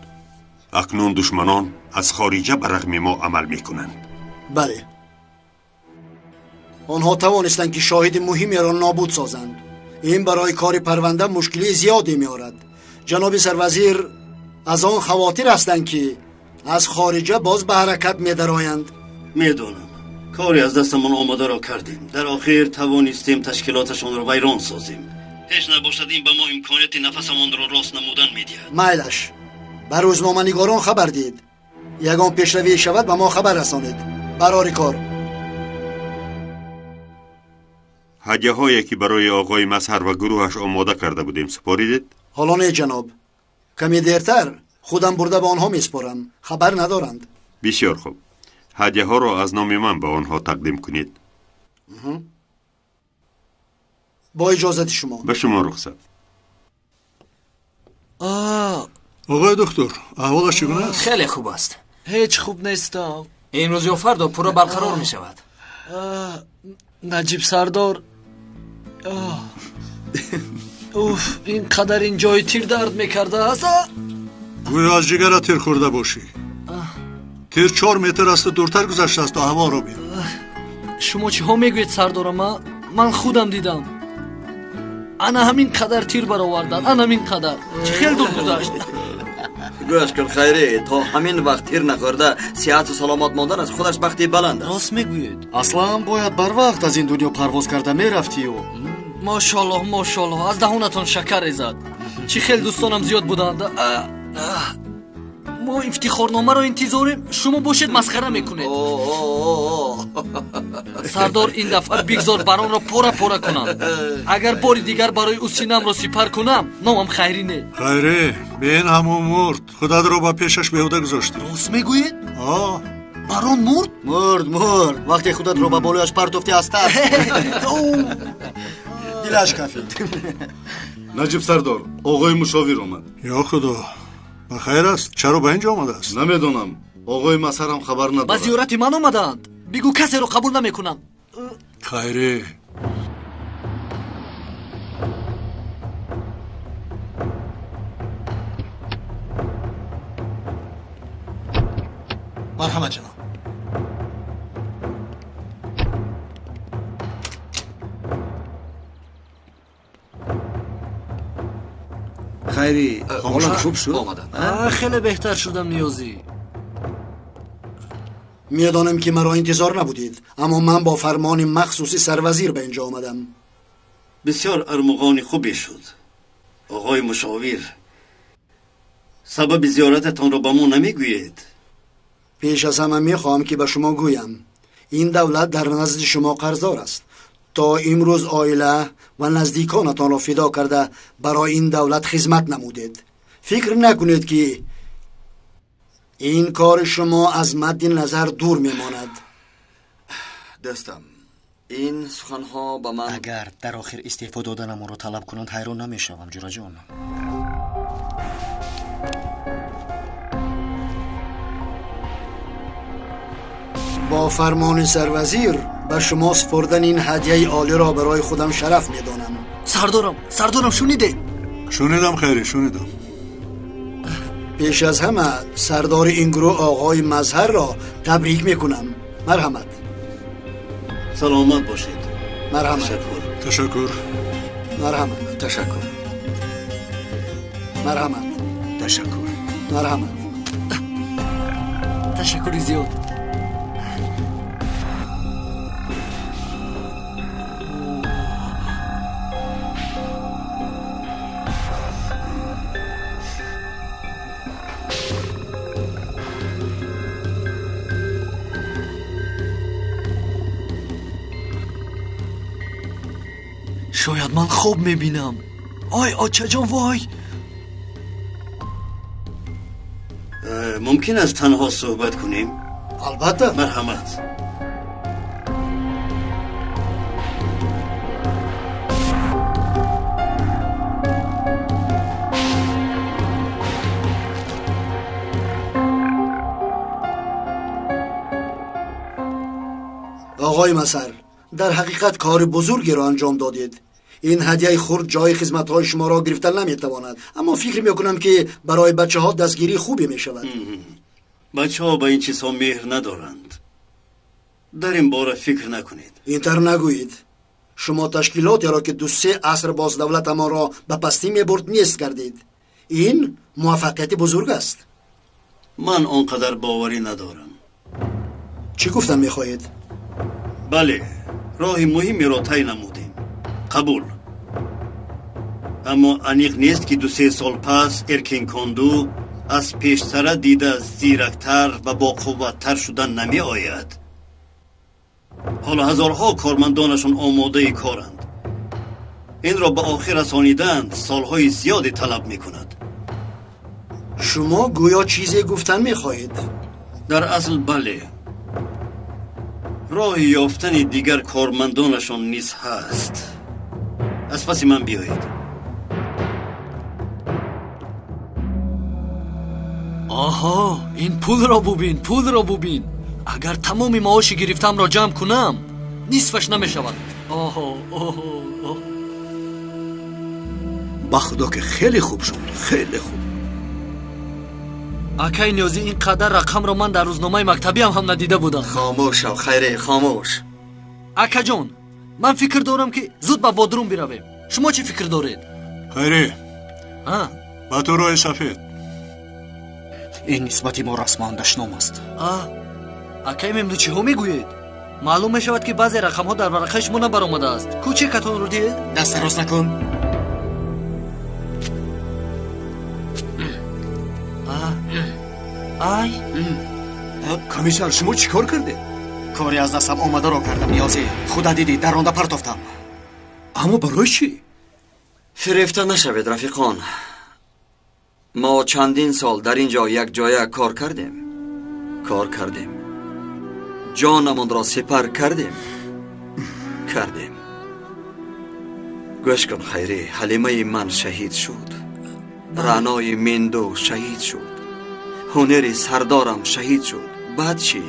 Акнун душманон аз хориҷа ба рағми мо амал мекунанд. Бале, онҳо тавонистанд ки шоҳиди муҳимеро нобуд созанд. Ин барои кори парванда мушкилии зиёде меорад. Ҷаноби сарвазир аз он хавотир ҳастанд ки аз хориҷа боз ба ҳаракат медароянд. Медонам, кори аз дастамон омодаро кардем. Дар охир тавонистем ташкилоташонро вайрон созем. Ҳеҷ набошад, ин ба мо имконияти нафасамонро рост намудан медиҳад. Майлаш, ба рӯзноманигорон хабар диҳед. Ягон пешравӣ шавад ба мо хабар расонед. Барори кор. Ҳадяҳое ки барои оғои Мазҳар ва гурӯҳаш омода карда будем супоридед? Ҳоло не, ҷаноб. Каме дертар худам бурда ба онҳо месупорам. Хабар надоранд. Бисёр хуб. Ҳадяҳоро аз номи ман ба онҳо тақдим кунед. Бо иҷозати шумо. Ба шумо рухсат. Оғои доктор, аҳволаш чӣ гуна аст? Хеле хуб аст. Ҳеҷ хуб нестам. Имрӯз ё фардо пурра барқарор мешавад. Наҷиб сардор, уф, ин қадар ин ҷои тир дард мекардааст. Гӯё аз ҷигара тир хӯрда бошӣ. Тир 4 метр аз ту дуртар гузаштааст, то ҳаворо бин. Шумо чиҳо мегӯед, сардора? Ман худам дидам. Ана ҳамин қадар тир бароварданд, ана ҳамин қадар. Чӣ хел дур гузашт. Гӯш кун Хайрӣ, то ҳамин вақт тир нахӯрда сиҳату саломат мондан аз худаш бахти баланд аст. Рост мегӯед. Аслан бояд барвақт аз ин дунё парвоз карда мерафтию. Мошоаллоҳ, мошоаллоҳ, аз даҳонатон шакар резад. Чӣ хел дӯстонам зиёд буданд. Мо ифтихорномаро интизорем, шумо бошед масхара мекунед. Сардор, ин дафъа бигзор Баронро пора пора кунам. Агар бори дигар барои ӯ синамро сипар кунам, номам Хайрӣ не. Хайрӣ, бин ҳамун мурд. Худатро ба пешаш беҳуда гузоштӣ. Рост мегӯед? Барон мурд? Мурд, мурд. Вақте худатро ба болояш партофтӣ аз тарс дилаш кафид. Наҷиб сардор, оғои мушовир омад. Ё худо, ба хайр аст? Чаро ба инҷо омадааст? Намедонам. Оғои Мазҳарам хабар надорад. Ба зиёрати ман омадаанд. Бигӯ касеро қабул намекунам. Хайрӣ, марҳамат ҷаноб. Хайрӣ, ҳолат хуб шуд? Хеле беҳтар шудам, Ниёзӣ. Медонам ки маро интизор набудед, аммо ман бо фармони махсуси сарвазир ба инҷо омадам. Бисёр армуғони хубе шуд. Оғои мушовир, сабаби зиёрататонро ба мо намегӯед? Пеш аз ҳама мехоҳам ки ба шумо гӯям, ин давлат дар назди шумо қарздор аст. То имрӯз оила ва наздиконатонро фидо карда барои ин давлат хизмат намудед. Фикр накунед ки ин кори шумо аз мадди назар дур мемонад. Дӯстам, ин суханҳо ба ман агар дар охир истеъфо доданамонро талаб кунанд, ҳайрон намешавам, ҷураҷон. Бо фармони сарвазир ба шумо супурдани ин ҳадияи олиро барои худам шараф медонам. Сардорам, сардорам, шунидед? Шунидам Хайрӣ, шунидам. Пеш аз ҳама сардори ин гурӯҳ оғои Мазҳарро табрик мекунам. Марҳамат. Саломат бошед. Марҳамат. Ташаккур. Марҳамат. Ташаккур. Марҳамат. Ташаккур. Марҳамат. Ташаккури зиёд. Шояд ман хоб мебинам. Ой, очаҷон, вой! Мумкин аст танҳо суҳбат кунем? Албатта. Марҳамат. Оғои Масар, дар ҳақиқат кори бузургеро анҷом додед. Ин ҳадияи хурд ҷои хизматҳои шуморо гирифта наметавонад, аммо фикр мекунам ки барои бачаҳо дастгирии хубе мешавад. Бачаҳо ба ин чизҳо меҳр надоранд. Дар ин бора фикр накунед. Интар нагӯед. Шумо ташкилотеро ки 2-3 аср боз давлатамонро ба пастӣ мебурд нест кардед. Ин муваффақияти бузург аст. Ман он қадар боварӣ надорам. Чӣ гуфтан мехоҳед? Бале, роҳи муҳимеро тай намудем. Қабул. Аммо аниқ нест ки 2-3 сол пас Эркин Конду аз пештара дида зирактар ва боқувваттар шудан намеояд. Ҳоло ҳазорҳо кормандонашон омодаи коранд. Инро ба охир расониданд солҳои зиёде талаб мекунад. Шумо гӯё чизе гуфтан мехоҳед? Дар асл бале. Роҳи ёфтани дигар кормандонашон низ ҳаст. Аз паси ман биёед. Оҳо, ин пулро бубин, пулро бубин. Агар тамоми маоши гирифтамро ҷамъ кунам, нисфаш намешавад. Оҳо, оҳо, оҳ. Ба худо ки хеле хуб шуд, хеле хуб. Акай Ниёзӣ, ин қадар рақамро ман дар рӯзномаи мактабиам ҳам надида будам. Хомӯш шав, Хайре, хомӯш. Акаҷон, ман фикр дорам ки зуд ба Бодрум биравем. Шумо чӣ фикр доред? Хайре, ба ту роҳи сафед. Ин нисбати мо расман дашном аст. Акай Мемду, чиҳо мегӯед? Маълум мешавад ки баъзе рақамҳо дар варақаи шумо набаромадааст. Ку чекатонро диҳед? Даст дароз накун. Ай, комиссар, шумо чӣ кор кардед? Кори аз дастам омадаро кардам, Ниёзӣ. Худа дидӣ, даронда партофтам. Аммо барои чӣ? Фирефта нашавед, рафиқон. Мо чандин сол дар ин ҷо якҷоя кор кардем. Кор кардем. Ҷонамонро сипар кардем. Кардем. Гӯш кун, Хайрӣ, Ҳалимаи ман шаҳид шуд. Раънои Менду шаҳид шуд. Ҳунари сардорам шаҳид шуд. Баъд чӣ?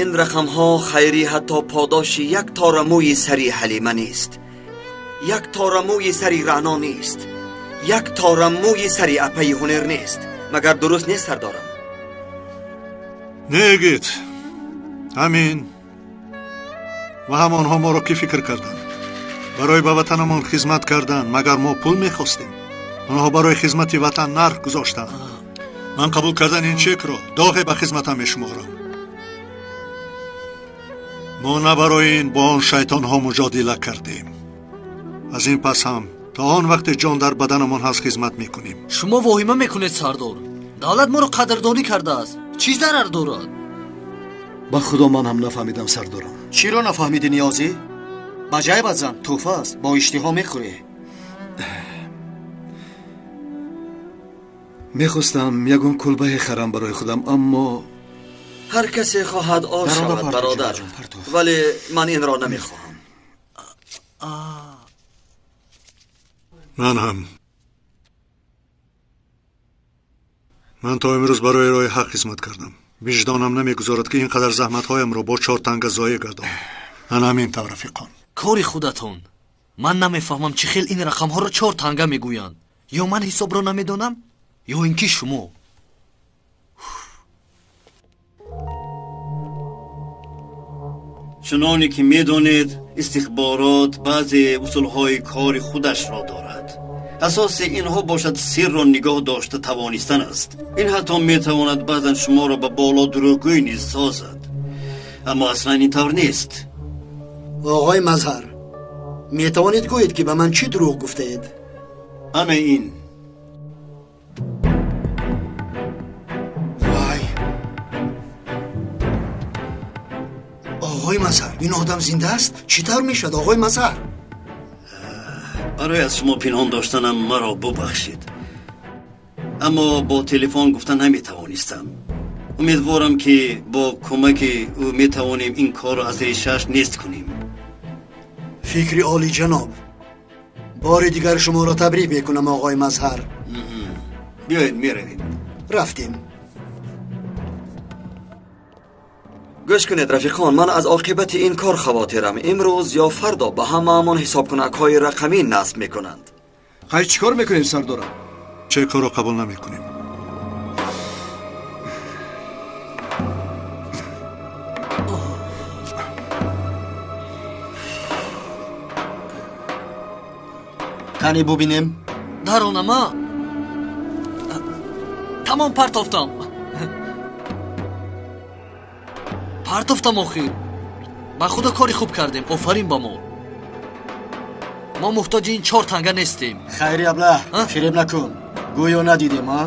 Ин рақамҳо, Хайрӣ, ҳатто подоши як тора мӯи сари Ҳалима нест. Як тора мӯи сари Раъно нест. Як тора мӯи сари апаи ҳунер нест. Магар дуруст нест, сардорам? Негид, ҳамин ва ҳамонҳо моро ки фикр карданд? Барои ба ватанамон хизмат кардан магар мо пул мехостем? Онҳо барои хизмати ватан нарх гузоштанд. Ман қабул кардани ин чекро доғе ба хизматам мешуморам. Мо на барои ин бо он шайтонҳо муҷодила кардем. Аз ин пас ҳам то он вақте ҷон дар баданамон ҳаст хизмат мекунем. Шумо воҳима мекунед, сардор. Давлат моро қадрдонӣ кардааст. Чӣ зарар дорад? Ба худо ман ҳам нафаҳмидам, сардорам. Чиро нафаҳмидӣ, Ниёзӣ? Ба ҷайбат зан, тӯҳфа аст, бо иштиҳо мехӯрӣ. Мехостам ягон кулбае харам барои худам, аммо ҳар касе хоҳад ор шавад, бародар, вале ман инро намехоҳам. Ман ҳам. Ман то имрӯз барои роҳи ҳақ хизмат кардам. Виҷдонам намегузорад ки ин қадар заҳматҳоямро бо 4 танга зоеъ гардонам. Ман ҳамин тавр, рафиқон. Кори худатон. Ман намефаҳмам чӣ хел ин рақамҳоро 4 танга мегӯянд. Ё ман ҳисобро намедонам, ё ин ки шумо. Чуноне ки медонед, истихборот баъзе усулҳои кори худашро дорад. Асоси инҳо бошад сирро нигоҳ дошта тавонистан аст. Ин ҳатто метавонад баъзан шуморо ба боло дурӯғгӯй низ созад. Аммо аслан ин тавр нест. Оғои Мазҳар, метавонед гӯед ки ба ман чӣ дурӯғ гуфтаед? Ана ин. Вай! Оғои Мазҳар, ин одам зинда аст? Чӣ тавр мешавад, оғои Мазҳар? Барои аз шумо пинҳон доштанам маро бубахшед. Аммо бо телефон гуфта наметавонистам. Умедворам, ки бо кӯмаки ӯ метавонем ин корро аз решааш нест кунем. Фикри олӣ, ҷаноб. Бори дигар шуморо табрик мекунам, оғои Мазҳар. Биёед, меравем. Рафтем. Гӯш кунед, рафиқон, ман аз оқибати ин кор хавотирам. Имрӯз ё фардо ба ҳамаамон ҳисобкунакҳои рақамӣ насб мекунанд. Хай, чӣ кор мекунем, сардорам? Чекҳоро қабул намекунем. Кани бубинем? Даронама. Тамом, партофтам. Партофтам охир. Ба худо, кори хуб кардем. Офарин ба мо. Мо муҳтоҷи ин 4 танга нестем. Хайри аблаҳ, фиреб накун. Гӯё надидем, а?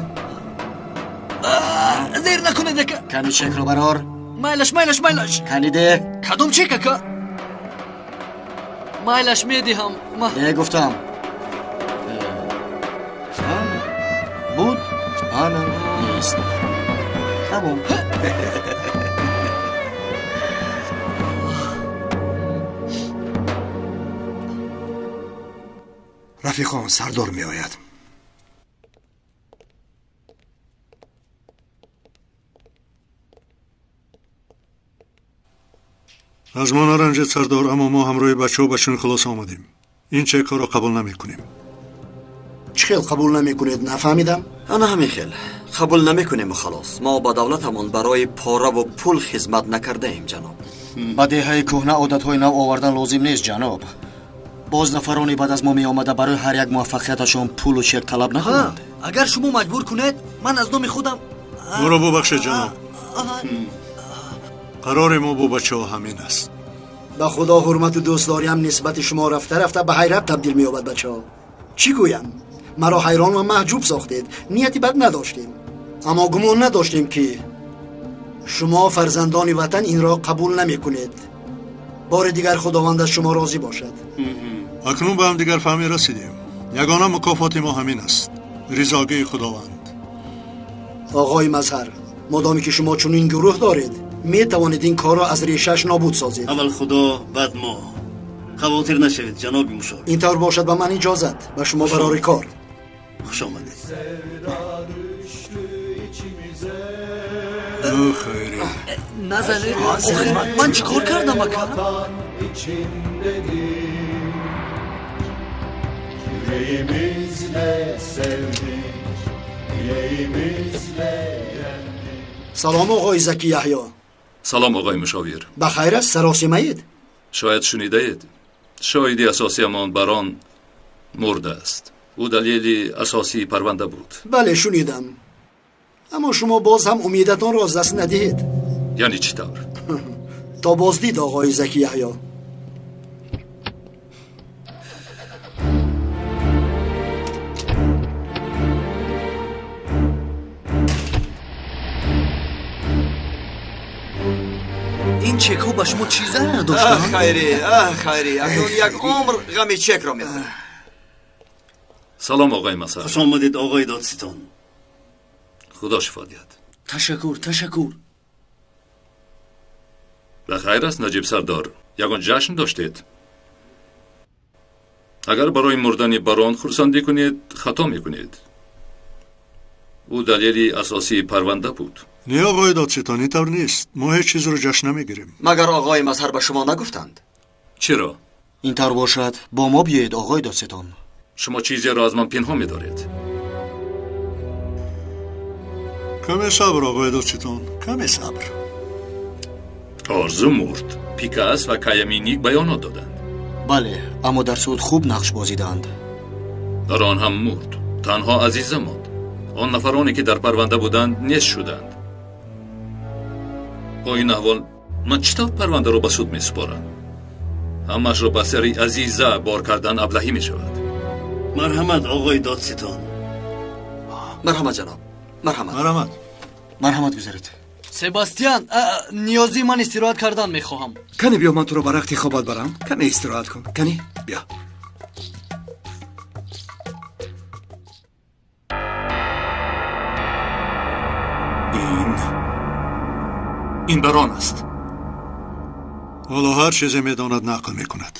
Зер накунед, ака. Кани чекро барор. Майлаш, майлаш, майлаш. Кани де. Кадом чек, ака? Майлаш, медиҳам. Де, гуфтам. Буд, ана нест. Тамом. Рафиқон, сардор меояд. Аз мо наранҷед, сардор, аммо мо ҳамроҳи бачаҳо ба чунин хулоса омадем. Ин чекҳоро қабул намекунем. Чӣ хел қабул намекунед, нафаҳмидам? Ана ҳамин хел қабул намекунему халос. Мо ба давлатамон барои пораву пул хизмат накардаем, ҷаноб. Ба деҳаи кӯҳна одатҳои нав овардан лозим нест, ҷаноб. Боз нафароне баъд аз мо меомада барои ҳар як муваффақияташон пулу чек талаб накунанд. Агар шумо маҷбур кунед, ман аз номи худам. Моро бубахшед, ҷаноб. Қарори мо бо бачаҳо ҳамин аст. Ба худо, ҳурмату дӯстдориам нисбати шумо рафта рафта ба ҳайрат табдил меёбад, бачаҳо. Чӣ гӯям? Маро ҳайрон ва маҳҷуб сохтед. Нияти бад надоштем, аммо гумон надоштем, ки шумо фарзандони ватан инро қабул намекунед. Бори дигар худованд аз шумо розӣ бошад. Акнун ба ҳамдигар фаҳмӣ расидем. Ягона мукофоти мо ҳамин аст, ризогии худованд. Оғои Мазҳар, модоме ки шумо чунин гурӯҳ доред, метавонед ин корро аз решааш нобуд созед. Аввал худо, баъд мо. Хавотир нашавед, ҷаноби мушовир. Ин тавр бошад, ба ман иҷозат. Ба шумо барори кор. Хуш омадед. Хайри. Назанед. Охир ман чӣ кор кардам, ака? Салом, оғои Заки Яҳё. Салом, оғои мушовир. Ба хайр аст, саросимаед? Шояд шунидаед, шоҳиди асосиамон Барон мурдааст. Ӯ далели асосии парванда буд. Бале, шунидам. Аммо шумо боз ҳам умедатонро аз даст надиҳед. Яъне чӣ тавр? То боздид, оғои Заки Яҳё. Ин чекҳо ба шумо чӣ зарар доштанд? Хайри, хайри, акнун як умр ғами чекро мехӯрам. Салом, оғои Мазҳар. Хуш омадед, оғои додситон. Худо шифо диҳад. Ташаккур, ташаккур. Ба хайр аст, Наҷиб сардор? Ягон ҷашн доштед? Агар барои мурдани Барон хурсандӣ кунед, хато мекунед. Ӯ далели асосии парванда буд. Не, оғои додситон, ин тавр нест. Мо ҳеҷ чизро ҷашн намегирем. Магар оғои Мазҳар ба шумо нагуфтанд? Чиро? Ин тавр бошад, бо мо биёед, оғои додситон. Шумо чизеро аз ман пинҳон медоред. Каме сабр, оғои додситон, каме сабр. Орзу мурд. Пикас ва Каяминик баёнот доданд. Бале, аммо дар суд хуб нақш бозиданд. Дар он ҳам мурд. Танҳо Азиза монд. Он нафароне ки дар парванда буданд, нест шуданд. Бо ин аҳвол ман чӣ тавр парвандаро ба суд месупорам? Ҳамаашро ба сари Азиза бор кардан аблаҳӣ мешавад. Марҳамат, оғои додситон. Марҳамат, ҷаноб. Марҳамат. Марҳамат. Марҳамат, гузаред. Себастиан, ниёзи ман истироҳат кардан мехоҳам. Кани биё, ман туро ба рахти хобат барам. Каме истироҳат кун. Кани биё. Ин барон аст. Ҳоло ҳар чизе медонад нақл мекунад.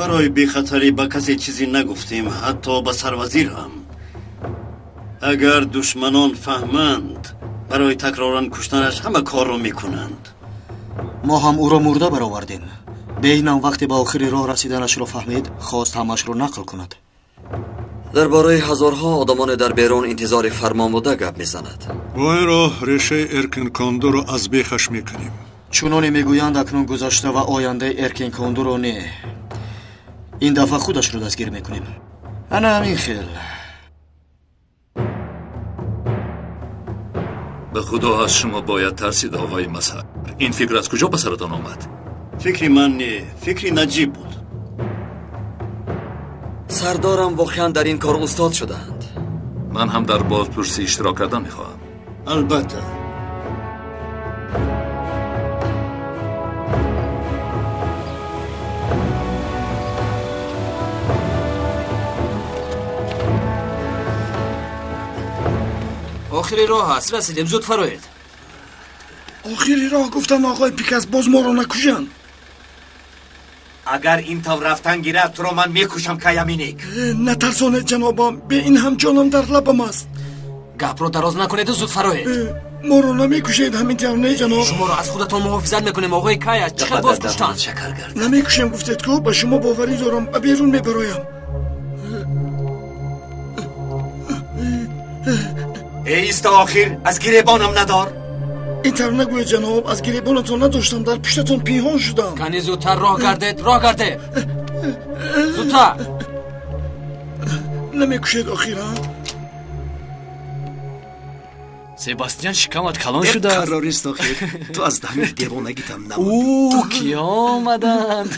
Барои бехатарӣ ба касе чизе нагуфтем, ҳатто ба сарвазир ҳам. Агар душманон фаҳманд, барои такроран куштанаш ҳама корро мекунанд. Мо ҳам ӯро мурда баровардем. Беҳинам вақте ба охири роҳ расиданашро фаҳмид, хост ҳамашро нақл кунад. Дар бораи ҳазорҳо одамоне дар берун интизори фармон буда гап мезанад. Бо ин роҳ решаи Эркинкондуро аз бехаш мекунем. Чуноне мегӯянд, акнун гузашта ва ояндаи Эркинкондуро не. Ин дафъа худашро дастгир мекунем. Ана ҳамин хел. Ба худо аз шумо бояд тарсид, оғои Мазҳар. Ин фикр аз куҷо ба саратон омад? Фикри ман не, фикри Наҷиб буд. Сардорам воқеан дар ин кор устод шудаанд. Ман ҳам дар бозпурсӣ иштирок кардан мехоҳам. Албатта. Охири роҳ аст, расидем, зуд фароед. Охири роҳ гуфтан оғои Пикас, боз моро накушанд. Агар ин тавр рафтан гирад, туро ман мекушам, Каяминик. Натарсонед, ҷанобам, бе ин ҳам ҷонам дар лабам аст. Гапро дароз накунеду зуд фароед. Моро намекушед ҳамин тавр, не, ҷаноб? Шуморо аз худатон муҳофизат мекунем, оғои Кая. Чӣ хел боз куштанд? Намекушем гуфтед ку, ба шумо боварӣ дорам, ба берун мебароям. Эй иста, охир аз гиребонам надор. Ин тавр нагӯед, ҷаноб, аз гиребонатон надоштам, дар пуштатон пинҳон шудам. Кани зудтар роҳ гардед, роҳ гардед, зудтар. Намекушед охир, а? Себастиан, шикамат калон шудааст. Қарорист охир, ту аз даҳни девонагитам намондӣ. Ӯ, ки омаданд.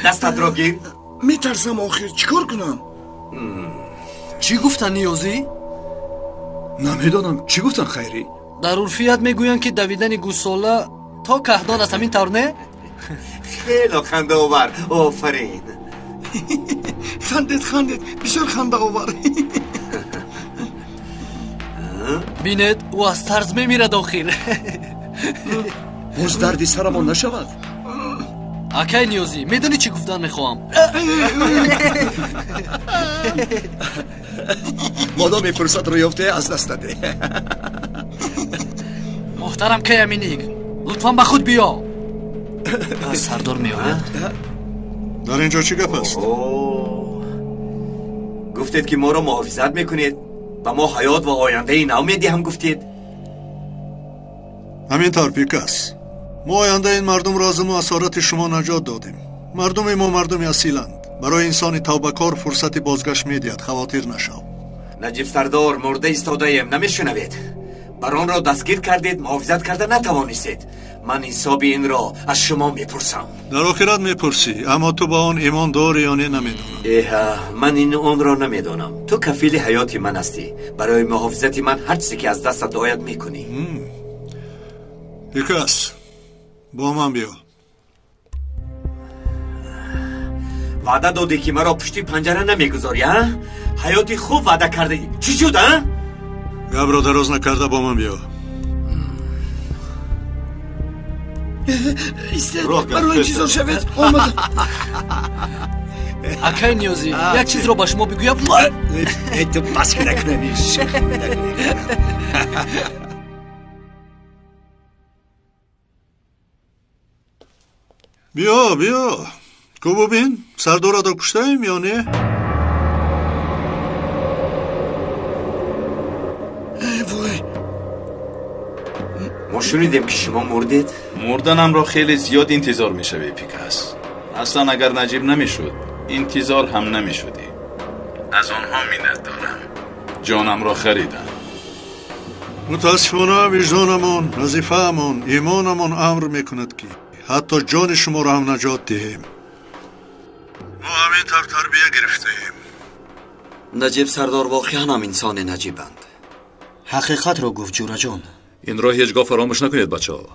Дастатро гир. Метарсам охир, чӣ кор кунам? Чӣ гуфтан, Ниёзӣ? Намедонам, чӣ гуфтан, Хайрӣ? Дар урфият мегӯянд, ки давидани гӯсола то каҳдон аст, ҳамин тавр не? Хело хандаовар, офарин. Хандед, хандед, бисёр хандаовар. Бинед, ӯ аз тарз мемирад охир. Боз дарди сарамон нашавад. Акай Ниёзӣ, медонӣ чӣ гуфтан мехоҳам? Модоме фурсатро ёфте, аз даст наде. Муҳтарам Каяминик, лутфан ба худ биё. Сардор меояд. Дар ин ҷо чӣ гап аст? Гуфтед, ки моро муҳофизат мекунед, ба мо ҳаёт ва ояндаи нав медиҳам гуфтед. Ҳамин тавр, Пикас. Мо ояндаи ин мардумро аз мо асорати шумо наҷот додем. Мардуми мо мардуми асиланд. Барои инсони тавбакор фурсати бозгашт медиҳад, хавотир нашав. Наҷиб сардор, мурда истодаем, намешунавед? Баронро дастгир кардед, муҳофизат карда натавонистед. Ман ҳисоби инро аз шумо мепурсам. Дар охират мепурсӣ, аммо ту ба он имон дорӣ ё не намедонам. Эҳ, ман ин онро намедонам. Ту кафили ҳаёти ман ҳастӣ. Барои муҳофизати ман ҳар чизе ки аз дастат ояд мекунӣ. Пикас, бо ман биё. Ваъда додӣ, ки маро пушти панҷара намегузорӣ, а? Ҳаёти хуб ваъда кардӣ. Чӣ шуд, а? Гапро дароз накарда бо ман биё. Истед, барои интизор шавед, омада. Акай Ниёзӣ, як чизро ба шумо бигӯям. Ту бас накунӣ. Биё, биё. Ку бубин, сардоратро куштаем ё не? Вой, мо шунидем, ки шумо мурдед. Мурданамро хеле зиёд интизор мешавӣ, Пикас. Аслан агар Наҷиб намешуд, интизор ҳам намешудӣ. Аз онҳо миннат дорам, ҷонамро хариданд. Мутаассифона виҷдонамон, вазифаамон, имонамон амр мекунад, ки ҳатто ҷони шуморо ҳам наҷот диҳем. Мо ҳамин тавр тарбия гирифтаем. Наҷиб сардор воқеан ҳам инсони наҷибанд. Ҳақиқатро гуфт, ҷураҷон. Инро ҳеҷ гоҳ фаромӯш накунед, бачаҳо.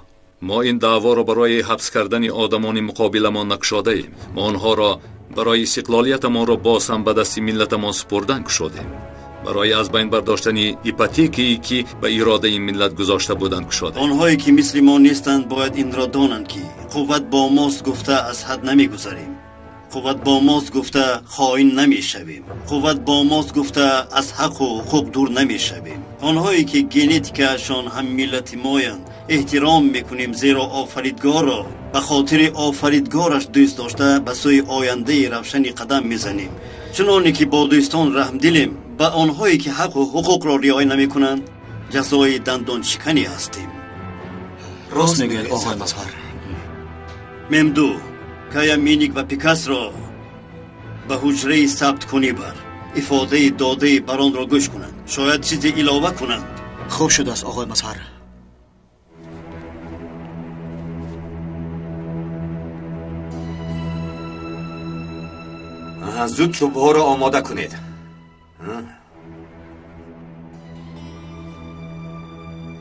Мо ин даъворо барои ҳабс кардани одамони муқобиламон накушодаем. Мо онҳоро барои истиқлолиятамонро боз ҳам ба дасти миллатамон супурдан кушодем. Барои аз байн бардоштани ипотекае ки ба иродаи миллат гузошта буданд кушода. Онҳое ки мисли мо нестанд бояд инро донанд ки қувват бо мост гуфта аз ҳад намегузарем. Қувват бо мост гуфта хоин намешавем. Қувват бо мост гуфта аз ҳаққу ҳуқуқ дур намешавем. Онҳое ки генетикаашон ҳам миллати моянд эҳтиром мекунем, зеро офаридгорро ба хотири офаридгораш дӯст дошта ба сӯи ояндаи равшани қадам мезанем. Чуноне ки бо дӯстон раҳмдилем, ба онҳое ки ҳаққу ҳуқуқро риоя намекунанд ҷазои дандоншиканӣ ҳастем. Рост мегӯяд оғои Мазҳар. Мемду, Кая Миник ва Пикасро ба ҳуҷраи сабткунӣ бар. Ифодаи додаи баронро гӯш кунанд, шояд чизе илова кунанд. Хуб шудааст оғои Мазҳар. Зуд чӯбҳоро омода кунед.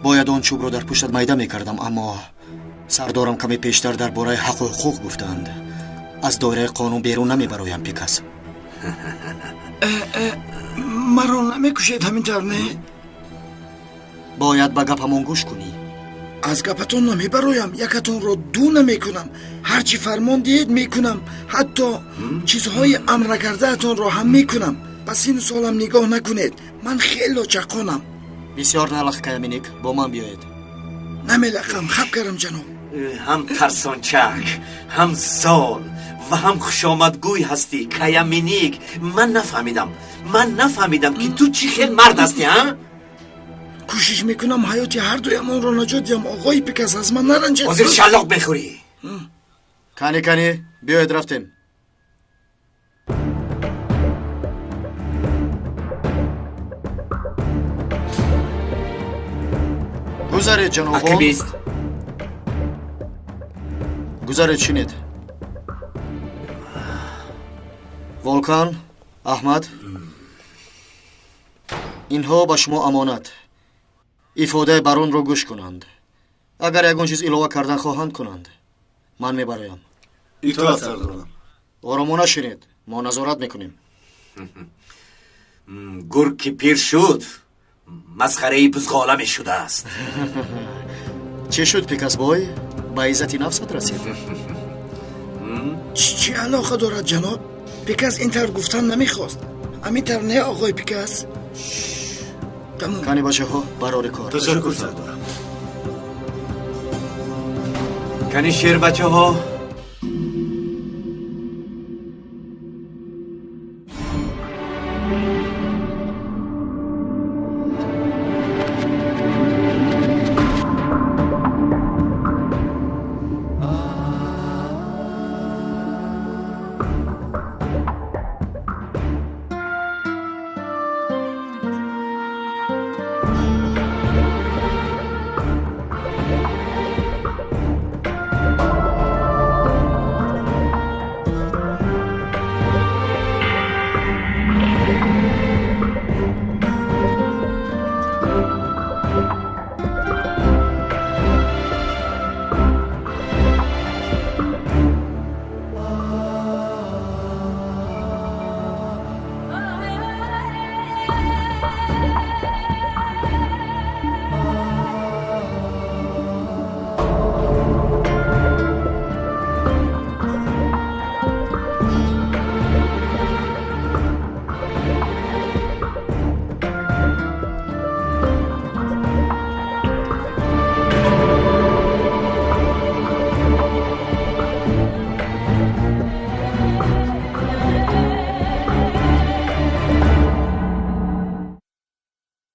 Бояд он чӯбро дар пуштат майда мекардам, аммо сардорам каме пештар дар бораи ҳаққу ҳуқуқ гуфтанд. Аз доираи қонун берун намебароям, Пикас. Маро намекушед ҳамин тавр, не? Бояд ба гапамон гӯш кунӣ. Аз гапатон намебароям, якатонро ду намекунам. Ҳар чӣ фармон диҳед мекунам, ҳатто чизҳои амр накардаатонро ҳам мекунам. Ба сину солам нигоҳ накунед, ман хело чаққонам. Бисёр налақ, Каяминик, бо ман биёед. Намелақам, хаб кардам ҷаноб. Ҳам тарсончак, ҳам зол ва ҳам хушомадгӯй ҳастӣ, Каяминик. Ман нафаҳмидам ки ту чӣ хел мард ҳастӣ, ҳа? Кӯшиш мекунам ҳаёти ҳардуямонро наҷот диҳам, оғои Пикас, аз ман наранҷед. Ҳозир шаллоқ мехӯрӣ. Кани, кани, биёед рафтем. Гузаред, ҷанобон. Гузаред, шинед. Волкан, Аҳмад, инҳо ба шумо амонат. Ифодаи баронро гӯш кунанд. Агар ягон чиз илова кардан хоҳанд кунанд, ман мебароям. Итоат, сардорам. Оромона шинед, мо назорат мекунем. Гург ки пир шуд, масхараи бузғола мешудааст. Чӣ шуд, Пикасбой? Ба иззати нафсат расид? Чӣ алоқа дорад, ҷаноб? Пикас ин тавр гуфтан намехост. Ҳамин тавр не, оғои Пикас? Кани бачаҳо, барори кор. Ташаккур, сардорам. Кани шербачаҳо,